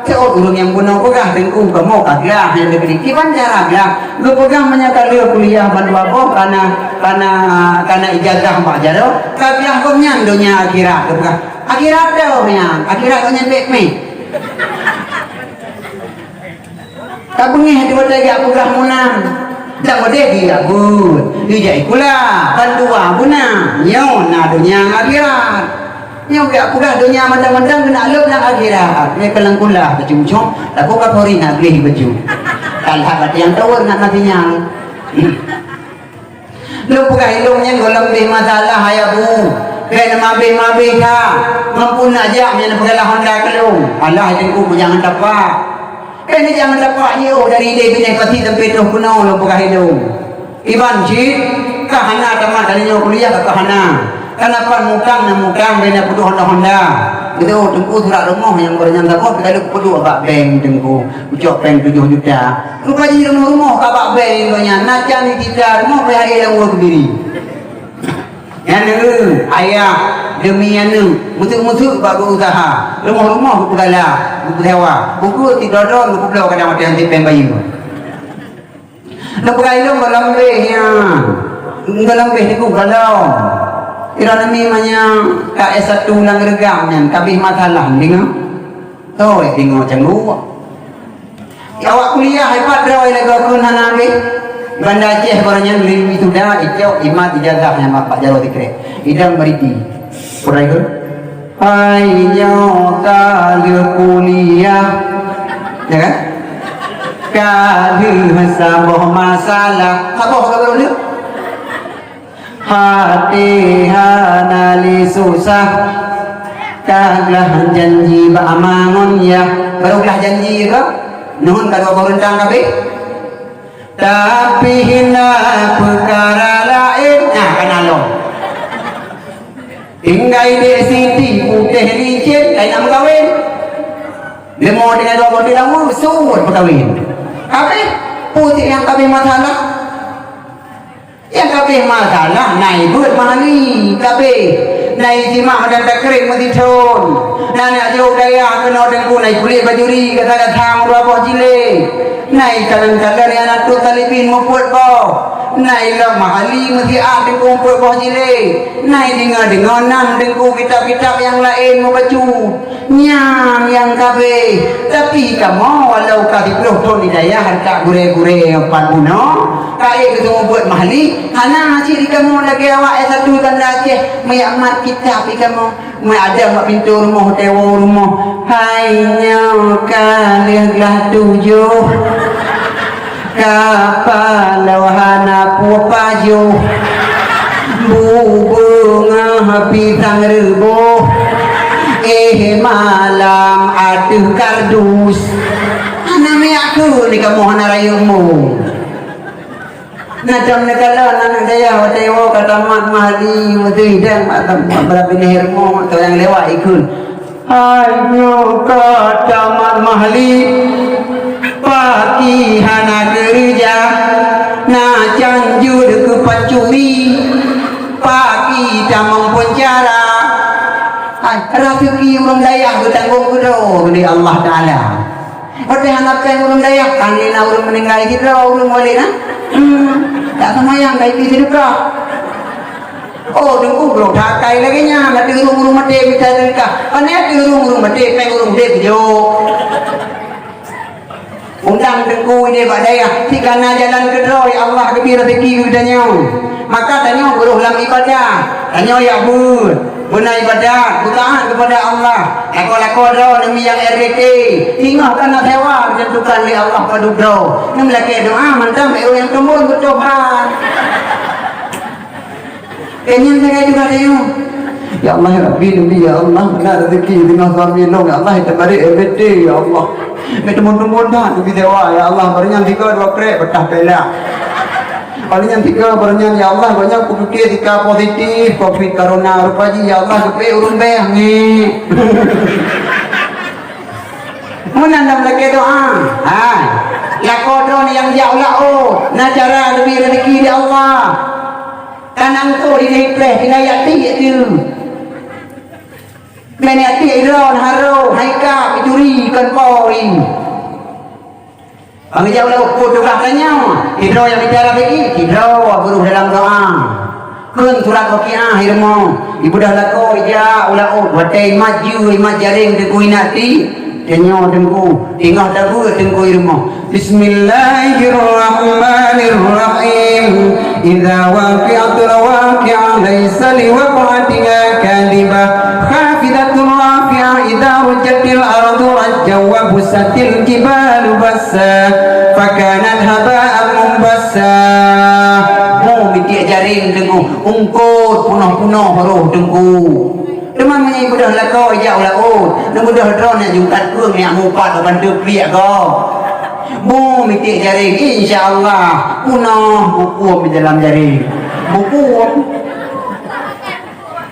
Seuôt ureuëng nyang bunoe peugah Teungku kamoe ka glah nyang negeri. Kiban cara glah? Geupeugah meunyoe ka lheueh kuliah bandua boh kana, kana, kana ijazah bak jaroe, ka glah gobnyan donya akhirat geupeugah. Akhirat dah nyan, akhirat nyan pek-pek. Ka beungéh di watée jak peugah meunan. Jak watée di jak buet, di jak ikula, bandua guna. Nyoe na donya ngon akhirat. Nyoe jak peugah donya mantong-mantong keuneuk lheueh lam akhirat. Nyoe keulang kula teucum-cum, laku ka pori na gleh baju. Kalhat bak tiang tower nak mati nyang. Lôn peugah ilôn nyan gohlom beh masalah, hai Abu. Bèk neumabeh-mabeh that. Mampu neujak nyan peugah Honda keu lôn. Alah, Teungku, jangan tapak. Bèk neujak ngon tapak jiôh dari idéh binéh pasi sampai troh keunoe lôn peugah ilôn. Iban cit, ka hana tamat dari nyoe kuliah ka hana. Kana pan mutang na mutang bèk na peuduek Honda-Honda. Gitu, Teungku, surat rumoh nyang baru nyan saboh, tapi kalau peuduek bak bank, Teungku. Ucok péng tujoh juta. Rupa jih rumoh-rumoh ka bak bank gobnyan, na can di sita rumoh P H E lam ureuëng keubiri. Nyan neu, ayah demi aneuk, meusut-meusut bak geuusaha. Rumoh-rumoh geupeugala, geupeusewa. Buku sidroe-droe geupeubloe kadang watée hanté péng bayeue. Lôn peugah ilôn gohlom beh nyan. Gohlom beh Teungku gohlom. Ira nami manyang ka S satu lam Reugam nyan, ka beh masalah deungoe. Toi deungoe cangguek. Awak kuliah ipat droe lagoe kheun hana habéh. Banda Aceh barang nyan lé wisuda, icok imat ijazah nyang bak jaroe sikrek. Idang bariti. Peugah kheun, "Hai nyoe ka lheueh kuliah." Ya kan? Ka lheueh saboh masalah. Saboh ka lheueh. Até hana lé susah, ka glah janji bak ma ngon yah. Baru glah janji ka? Nuhun ka dua boh reuntang ka beh? Tapi na peukara laén, nah, kana lom. Tinggai dek Siti putéh licén, kai na meukawen. Leumo tinggai dua boh tilang, suet meukawen. Ka beh? Peue nyang ka beh masalah? Nyang ka beh masalah, na ibeuet mahali, ka beh. Na isimak madan takrib meusithon. Na neujok dayah keunoe Teungku, na ipuléh bajuri gata-gata meudua boh jilé. Na ikalon-kalon nyang na tôh talibin meupeuet boh. Na ilom mahali meusiat Teungku meupeuet boh jilé. Na ideungoe-deungoe nan Teungku kitab-kitab nyang laén meubacut. Nyan nyang ka beh, tapi kamoe walau ka siplôh thon di dayah, hareuta gurée-gurée nyoe pat bunoe, ka ék geuteumeubeuet mahli, hana cit di kamoe lagée awak S satu Banda Aceh, meuyak mat kitab di kamoe, meuadam bak pintoe rumoh, tewoe rumoh, hai nyoe ka lheueh glah tujoh. Ka paloe hana peue pajoh, bu beungoh pisang reuboh, éh malam ateueh kardus. Hana miyak keu di kamoe hana rayeuk mu. Na cam neukalon aneuk dayah watée woe ka tamat mahli, meuteuidang bak teumpat beurapineh rumoh, atau nyang lewat ikheun. Hai nyoe ka tamat mahli, paki hana keureuja, na can jeuet keu pancuri, paki tamong peunjara. Hai, raseuki ureuëng dayah geutanggong keudroe lé Allah Taala. Watée hana péng ureuëng dayah, kan lé na ureuëng meuninggai sidroe ureuëng walét na. Hmm, tak seumayang ka ipi seudeukah. Oh, Teungku, brok takai lagée nyan, ateueh ureuëng-ureuëng maté mita seudeukah. Pane ateueh ureuëng-ureuëng maté, péng ureuëng udeb jok. Undang Teungku idéh bak dayah, si ka na jalan keudroe, ya Allah geubri raseuki keu geutanyoe. Maka tanyoe beurôh lam ibadah, tanyoe jak beuet. Beuna ibadat, beutaat keupada Allah. Lakoe-lakoe droe neumi nyang R T T, singoh ka na sewa ditentukan lé Allah padub droe. Ngon lakée doa mantong beu nyang teumbon beutobat. Keu nyan sagai juga tanyoe. Ya Allah, ya Rabbi, neumi, ya Allah, beuna rezeki singoh suami lôn, ya Allah, ita bari R T T, ya Allah. Meuteumon-teumon that neumi sewa, ya Allah, barang nyang tiga dua krek, peutah pelak. Paling nyang tiga baru nyan, "Ya Allah, banyak kupikir tika positif covid corona, rupa jih, ya Allah, geupék ureuëng beh ngi." Meunan lam lakée doa. Ha. Lakoe droe nyang jak u laôt, na cara leubeh rezeki di Allah. Tanang tu di Daifleh, tinggai yak tiek tu. Meunan yak tiek droe, harôh, haikab, pencuri, kon poi. Bang ijak ulah ukur tugaih tanyoe, sidroe nyang bicara bagi, sidroe guru dalam doa. Kheun surat Waqiah i rumoh, ibeudôh lakoe ijak ulah ukur, watée imat jeuet, imat jaréng teungku inak ti, tanyoe teungku, teungoh tabeuet teungku i rumoh. Bismillahirrahmanirrahim. Idza waqi'atil waqi'ah, laisa liwaq'atiha kadhibah, khafidatur rafi'ah, idza rujjatil ardu rajja wa bussatil jibalu bassa, fa kanat haba'an mumbassa. Mu mitiek jaréng teungku, ungkot punoh-punoh roh teungku. Teuma meunyoe ibeudôh lakoe ijak u laôt, neubeudôh droe nyang jungkat keueng nyang mupat ban teupliek gob. Mu mitiek jaréng, insya Allah, punoh bukuem di dalam jaréng. Bukuem.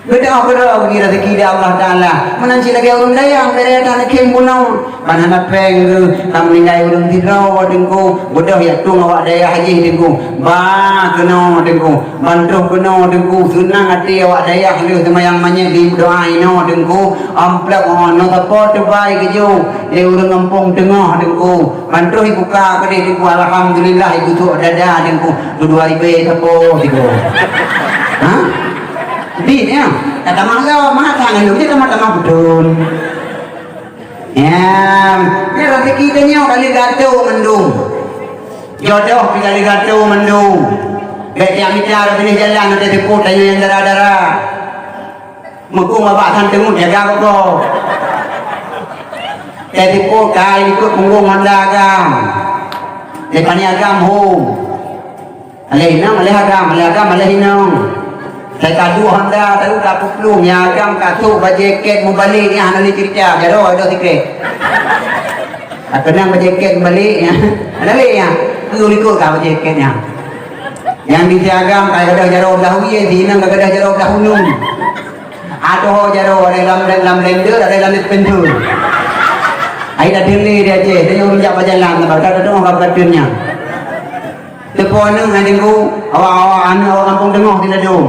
Beudôh-beudôh bagi rezeki di Allah Taala. Meunan cit lagée ureuëng dayah, bere that neukhém bunoe. Ban hana péng geuh, ka meuninggai ureuëng sidroe teungku. Beudôh yak tueng awak dayah jih teungku. Ba keunoe teungku. Ban troh keunoe teungku, seunang até awak dayah lheueh seumayang manyét di doa inoe teungku, amplop ngon noe sapo teubai keujok lé ureuëng gampông teungoh teungku. Ban troh ibuka keudeh teungku, alhamdulillah, ibusok dada teungku, dua-dua ribée sapo teungku. Ha? Di nyan, ka tamah gawa, mata ngan lôn, tamah-tamah beutôi. Nyan, nyan rezeki tanyoe ka lheueh gatoe mandum. Jodoh pih ka lheueh gatoe mandum. Bék tiep mita rot pinéh jalan, watée teupot tanyoe nyang dara-dara. Meukong babah san teungeut jaga gogoe. Watée teupot ka likot punggong honda agam. Lé pani agam hom. Aléh inong, aléh agam, aléh agam, aléh inong. Sai ka duek honda, tahu ka peuplueng, nyang agam ka sôk bajée két mubalek nyan hana lé ceurita, jaroe adoh sikét. Ka keunong bajée két mubalek nyan. Hana lé nyan. Keu likot ka bajée két nyan. Nyang di si agam ka gadoh jaroe blah wie, si inong ka gadoh jaroe blah uneuen. Adoh jaroe, ada lam, lam blender, ada lam dispenser. Ai dah dele di Aceh, dia ureuëng jak bajalan, dah dah dah dah dah nyan. Teupeu aneuëk nyan teungku, awak-awak aneuëk awak gampông teungoh di ladôm.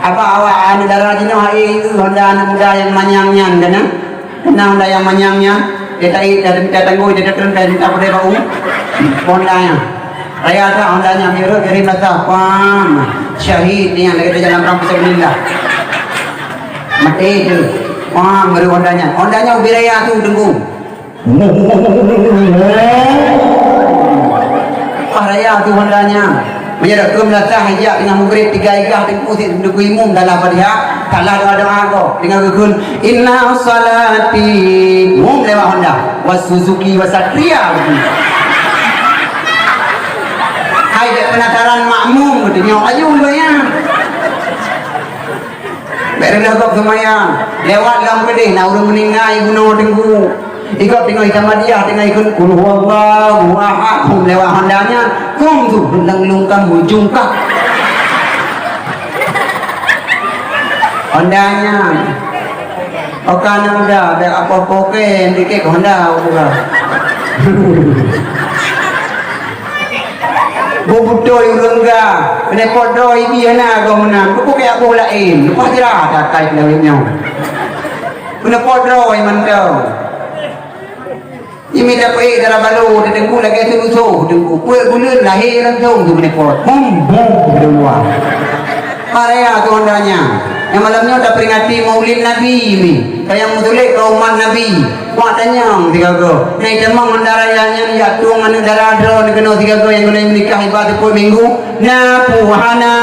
Apa awak aneuëk dara jinoe hai, honda aneuëk muda nyang manyang nyan kana? Kana honda nyang manyang nyan, dia tahi, dia, dia tanggôi, dia datang, dia minta peudeh bak u honda nyan. Raya that honda nyan, mirot dari mata, pam, syahid nyan lagi dalam perang fisabilillah. Mati tu, pam, baru honda nyan. Honda nyan ubé raya tu teungku. Pah raya tu honda nyan. Meunyoe dak keu meulasah jak teungoh mugreb tiga igah teungku sit teungku imum dalam Fatihah, salah doa-doa ko. Teungoh geukheun, "Inna salati." Mum lewat honda. "Wa Suzuki wa Satria." Hai dek penasaran makmum, geutunyok aju banyak. Bèk reuloh gob seumayang, lewat lam keudeh na ureueng meuninggai bunoe teungku. Igob teungoh itamadiah, teungoh ikheun, "Qul huwallahu ahad," hum lewat honda nyan, kong tu, leueng lungkam ujong kah. Honda nyan. Oka na muda, bèk apoh-poh kèe, dikèk honda, udah. Beubutôi ureueng ga, keuneuk po droe ibi hana goh meunan, keupeue keu boh laén, leupah jrat akai peulawét nyoe. Keuneuk po droe mantong. Nyang mita peuék dara balo, teungku lagèe seunusoh, teungku. Peuet buleuen lahé langsông tu keuneuk po. Bum, bum, keudua. Karya tu honda nyan. Nyang malam nyoe taperingati Maulid Nabi ni. Payah meusulet keu umat Nabi. Wak tanyong sigoe-goe. Nai tamong honda raya nyan jak tueng aneuk dara droeneuh keunoe sigoe nyang geuneuk meunikah iba teupeu minggu. Na peue hana?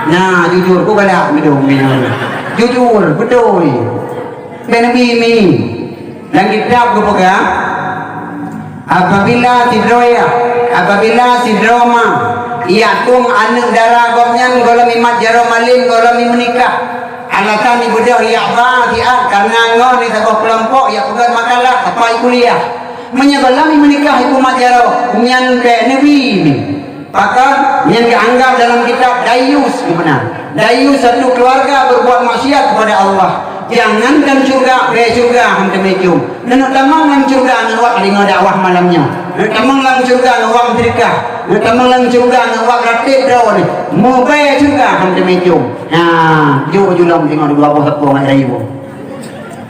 Na, jujur, ku galak midong nyoe. Jujur, beutôi. Bèk neubi mi. Lam kitab geupeugah, apabila sidroe, apabila sidroe ma, ijak tueng aneuk dara gobnyan gohlom imat jaroe malém gohlom imeunikah, alasan ibeudôh ijak ba siat kareuna ngon di saboh keulompok ijak peugöt makalah sampai kuliah. Meunyoe gohlom imeunikah ipeumat jaroe, nyan bèk neubi mi. Maka, nyang geuanggab dalam kitab dayus, geupeuna. Dayus satu keluarga berbuat maksiat kepada Allah. Jangankan syurga, bèe syurga han teumé cium. Neunok tamong lam syurga ngon wak deungoe dakwah malam nyoe. Neunok tamong lam syurga ngon wak seudeukah. Neunok tamong lam syurga ngon wak ratéb droeneuh. Mubèe syurga han teumé cium. Nah, jok julong deungoe dua boh sapo ngon rayeuk.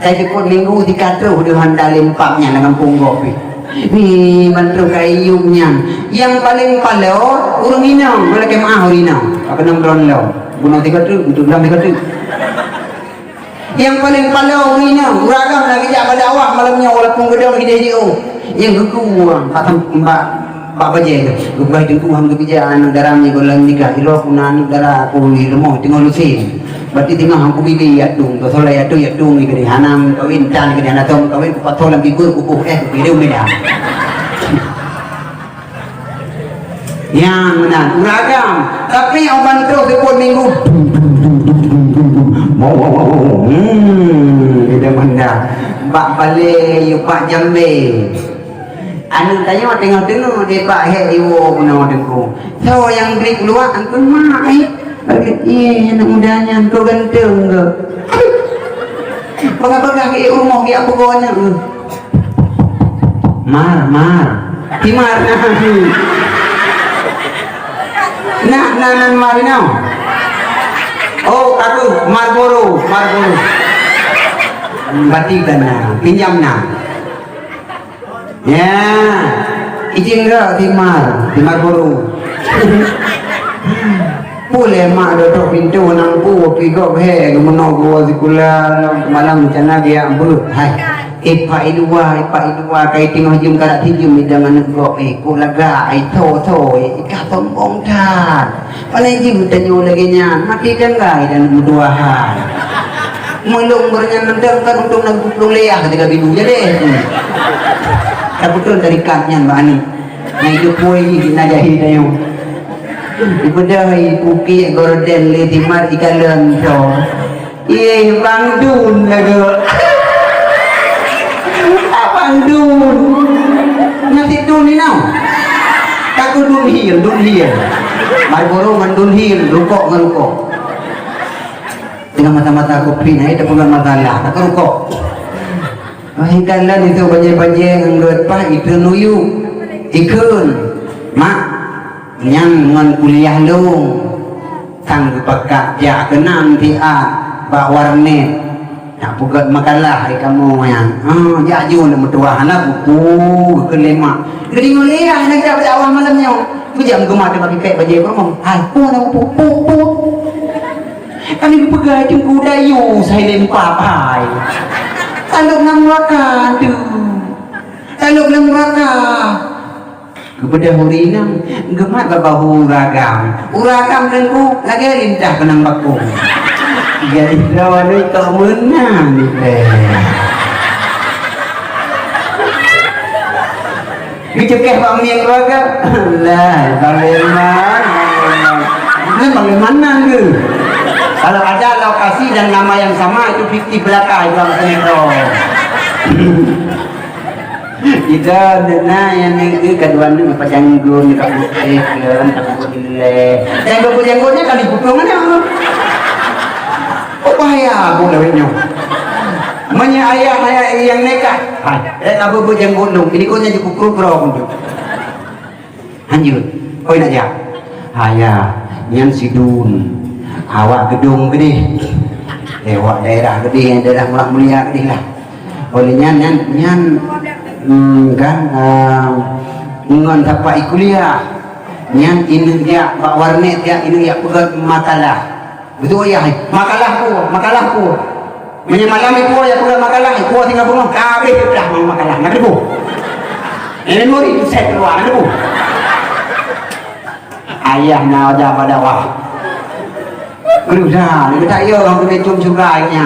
Ka jipeuet minggu sikatroh deuh handa lé empat nyan lam gampông gob pih. Ni ban troh kayém nyan. Nyang paleng paloe ureueng inong, meulakèe meu'ah ureueng inong. Ka keunong droe lom. Bunoe tiga treuk, untuk dalam tiga treuk. Nyang paleng paloe ureueng inong, ureueng agam lagèe jak bak dakwah malam nyoe walaupun geudong hideh jiôh. Nyang geukuwang, bak, bak Bak bajèe tu, geupeugah teungku han geubija aneuk dara nyoe goh lom nikah, ilok na aneuk dara aku di rumoh teungoh lusen. Berarti teungoh han kubibi yak tueng, toh soe yak tueng, yak tueng ni keudeh hana meukawen, tan keudeh hana tom meukawen, kupasoe lam bibeu kuboh eh, kupireung beda. Nyang meunan, ureueng agam. Tapi 'oh ban troh seupôt minggu. Hmm, beda manda. Bak balè, yue bak jambé. Aneuk tanyoe teungoh-teungoh di bak hék jiwoe bunoe teungku. Soe nyang bri keuluwa, "Ampôn mak, eh." Lagèe, "Yeh, aneuk muda nyan, kok ganteng kok." Peugah-peugah keu rumoh, geujak peugoe aneuk. Mar, mar. Timar na. Nah, nah, nan mar inoe. Oh, aku Marlboro, Marlboro. Berarti kan na, pinjam na. Ya, izin gak timar, timar guru. Pulé mak dodok pintoe nang pu pigok he geumeunoe gua sikula malam rencana geujak beuet. Hai, ipak i luwa, ipak i luwa, kai teungoh jeuem karak sijeuem idang aneuk gob, eh, kok lagak, eh, tho, tho, eh, ikah sombong that. Pane jeuet tanyoe lagèe nyan, maté tanggai dan meutuahan. Meulông beureunyang mantong kan untông na geuplueng lé ah ketika bingung jadi. Ka beutôi tarikat nyan bak aneuk. Nyang idup puai jih na jahi tanyoe. Ibeudôh i pukiek gorden lé timat ikalon tho. Yeh, Bang Dun lagoe. Abang Dun. Nasi Dun ni nau. Takut Dun Hill, Dun Hill. Marlboro ngon Dun Hill, rukok ngon rukok. Dengan mata-mata kopi na, eh, tapeugah masalah, takut rukok. Wah, ikan laén itu bajèe-bajèe ngon geuet pah, itu nuyuk. Ikheun. Mak, Nyan ngon kuliah lôn, sang geupakat jak keunan siat bak warnet. Nak peugöt makalah lé kamoe nyan. Ha, jak ju lé meutuah hana buku, geukheun lé mak. Geudeungoe lé ayah lagèe jak bak dakwah malam nyoe. Geujak meugeumah teuma pipék bajèe peurumoh. Hai, peue na buku? Peue, peue? Kami geupeugah teungku dayus hai lé meupapai. Talop lam neuraka tu. Talop lam neuraka. Geubeudôh ureueng inong, geumat bak bahu ureueng agam. Ureueng agam teungku lagèe lintah keunong bakong. Jadi droeneuh kok meunan ilèe. Geucukeh bak mieng keuluwarga. Lah, Bang Leman, Bang Leman. Ini Bang Leman nan ke? Kalau ada lokasi dan nama yang sama, itu fiktif belaka, itu orang sinetron. Ida dena yang ni ka dua ni apa janggut ni ka putih kan, ka putih leh. Yang berpujanggut ni kali putih mana? Oh, bahaya aku lawet nyoe. Manya ayah, ayah yang nikah. Hai, eh, apa berjanggut dong? Ini kau nyanyi kukruk-krok tu. Hanjeuet. Oi, nak jak? Haya, nyan sidun. Awak geudong keudeh. Eh, awak daerah keudeh, daerah murah mulia keudeh lah. Oleh nyan, nyan, nyan, hmm, kan, ah, ngon sapat i kuliah. Nyan inong jak bak warnet, jak inong jak peugöt makalah. Beutôi, Yah, eh? Makalah peue? Makalah peue? Meunyoe malam ipo jak peugah makalah, ipo tinggai beungoh, ka habéh peugah makalah, na keudeungoe. Nyang memori tu set keuluwa, na keudeungoe. Ayah na aja pada wah. Keuluwa, ni tak yo, kamu kena cium syurga ayahnya.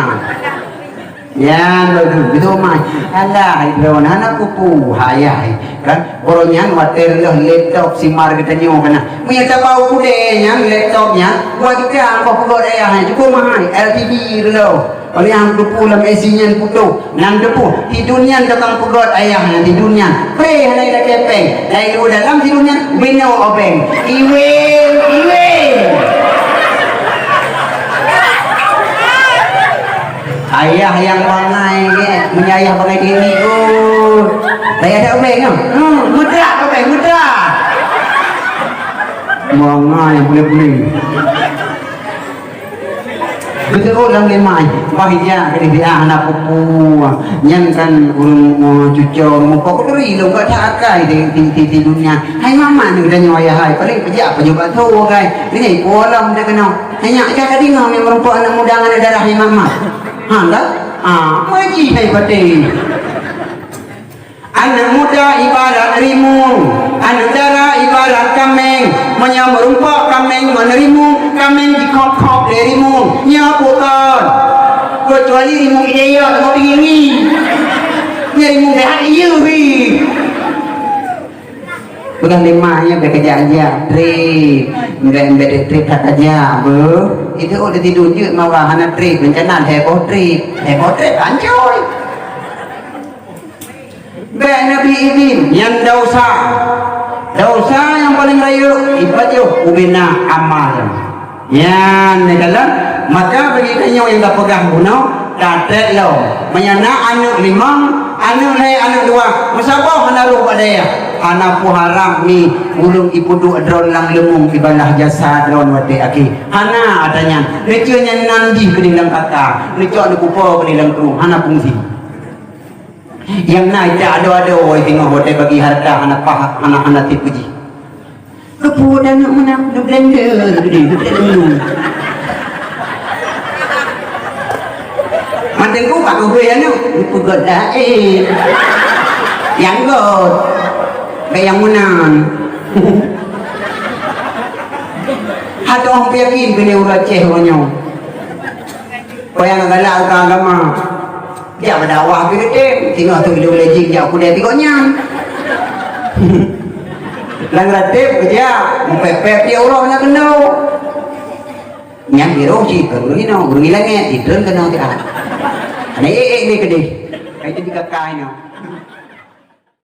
Ya, betul, betul, Mai. Alah, itu, na, na kupu, ayah, eh. Kan, baroe nyan watèe reuloh laptop si Mar geutanyoe kana. Meunyoe tabau kudèe nyan, laptop nyan, buat kita angkoh peugot ayah nyan, cukup mahai, L C D reuloh. Oleh nyang teupeu lam isi nyan putôh, nan teupeu, tidu nyan tukang peugöt ayah nyan tidu nyan. Preh hana ilakèe pèng, dan ilèe dalam tidu nyan binoe obeng. Iweng, iweng. Ayah nyang bangai gèt, meunyo ayah bangai diri, oh. Payah that obeng, oh. Hmm, meudak obeng, meudak. Bangai pulé-pulé. Beutôi lam limai, bah ija keu dia hana pupu. Nyan kan ureueng, oh, cuco ureueng muka kuduri lôn ka that akai di, di, di, di dunia. Hai mama ni udah nyoe ayah hai, paling pejak pejabat tu akai. Ini pulang dia kena. Hanya aja tadi ngau ni merumpok anak muda ngan darah ni mama. Ha dah? Ah, maji hai patéh. Aneuk muda ibarat rimueng, aneuk dara ibarat kaméng. Meunyoe meurumpok kaméng ngon rimueng, kaméng jikhôb-khôb lé rimueng. Nyoe bukon. Keucuali rimueng idéh yo teungoh bingi. Nyoe rimueng sehat ieu hi. Peugah lé ma nyoe bèk kajak-jak trép. Bèk, bèk trép that kajak beuh. Itu oh, tidur jeuet mawa hana trép, rencana heboh trép. Heboh trép hancôi. Bèk neubi idin, nyan desya. Desya nyang paleng rayeuk, ipajoh ubena amal. Nyan neukalon, maka bagi tanyoe nyang tapeugah bunoe, tatrép lom. Meunyo na aneuk limong, aneuk lhèe, aneuk dua, meusaboh hana rôh bak dayah. Hana peue haram mi, ulôn ipeuduek droe lam leumong ibalah jasa droe watèe akhé. Hana ata nyan. Neucue nyan nan jih keudéh lam kaka, neucok neukupo keudéh lam krueng, hana fungsi. Nyang na ijak ado-ado, singoh watèe bagi harta hana pah-, hana, hana tiep jih. Keupeue dan aneuk meunan, neublender, neublender. Mantong ku bak kubu aneuk, peugöt laén. Nyang göt. Bèk nyang meunan. Hatoh peuyakin keu lé ureueng Aceh uroe nyoe. Payah galak keu agama. Jak beudakwah pih geutem, singoh tu ilôn lé jih jak kudée tigo nyan. Lam ratéb keujak, meupék-pék tiep uroe na keunoe. Nyan jiroh cit keu ureueng inoe, ureueng ilangét, jitreun keunoe tiat. Hana ék-ék lé keudeh. Ka itu jikaka inoe.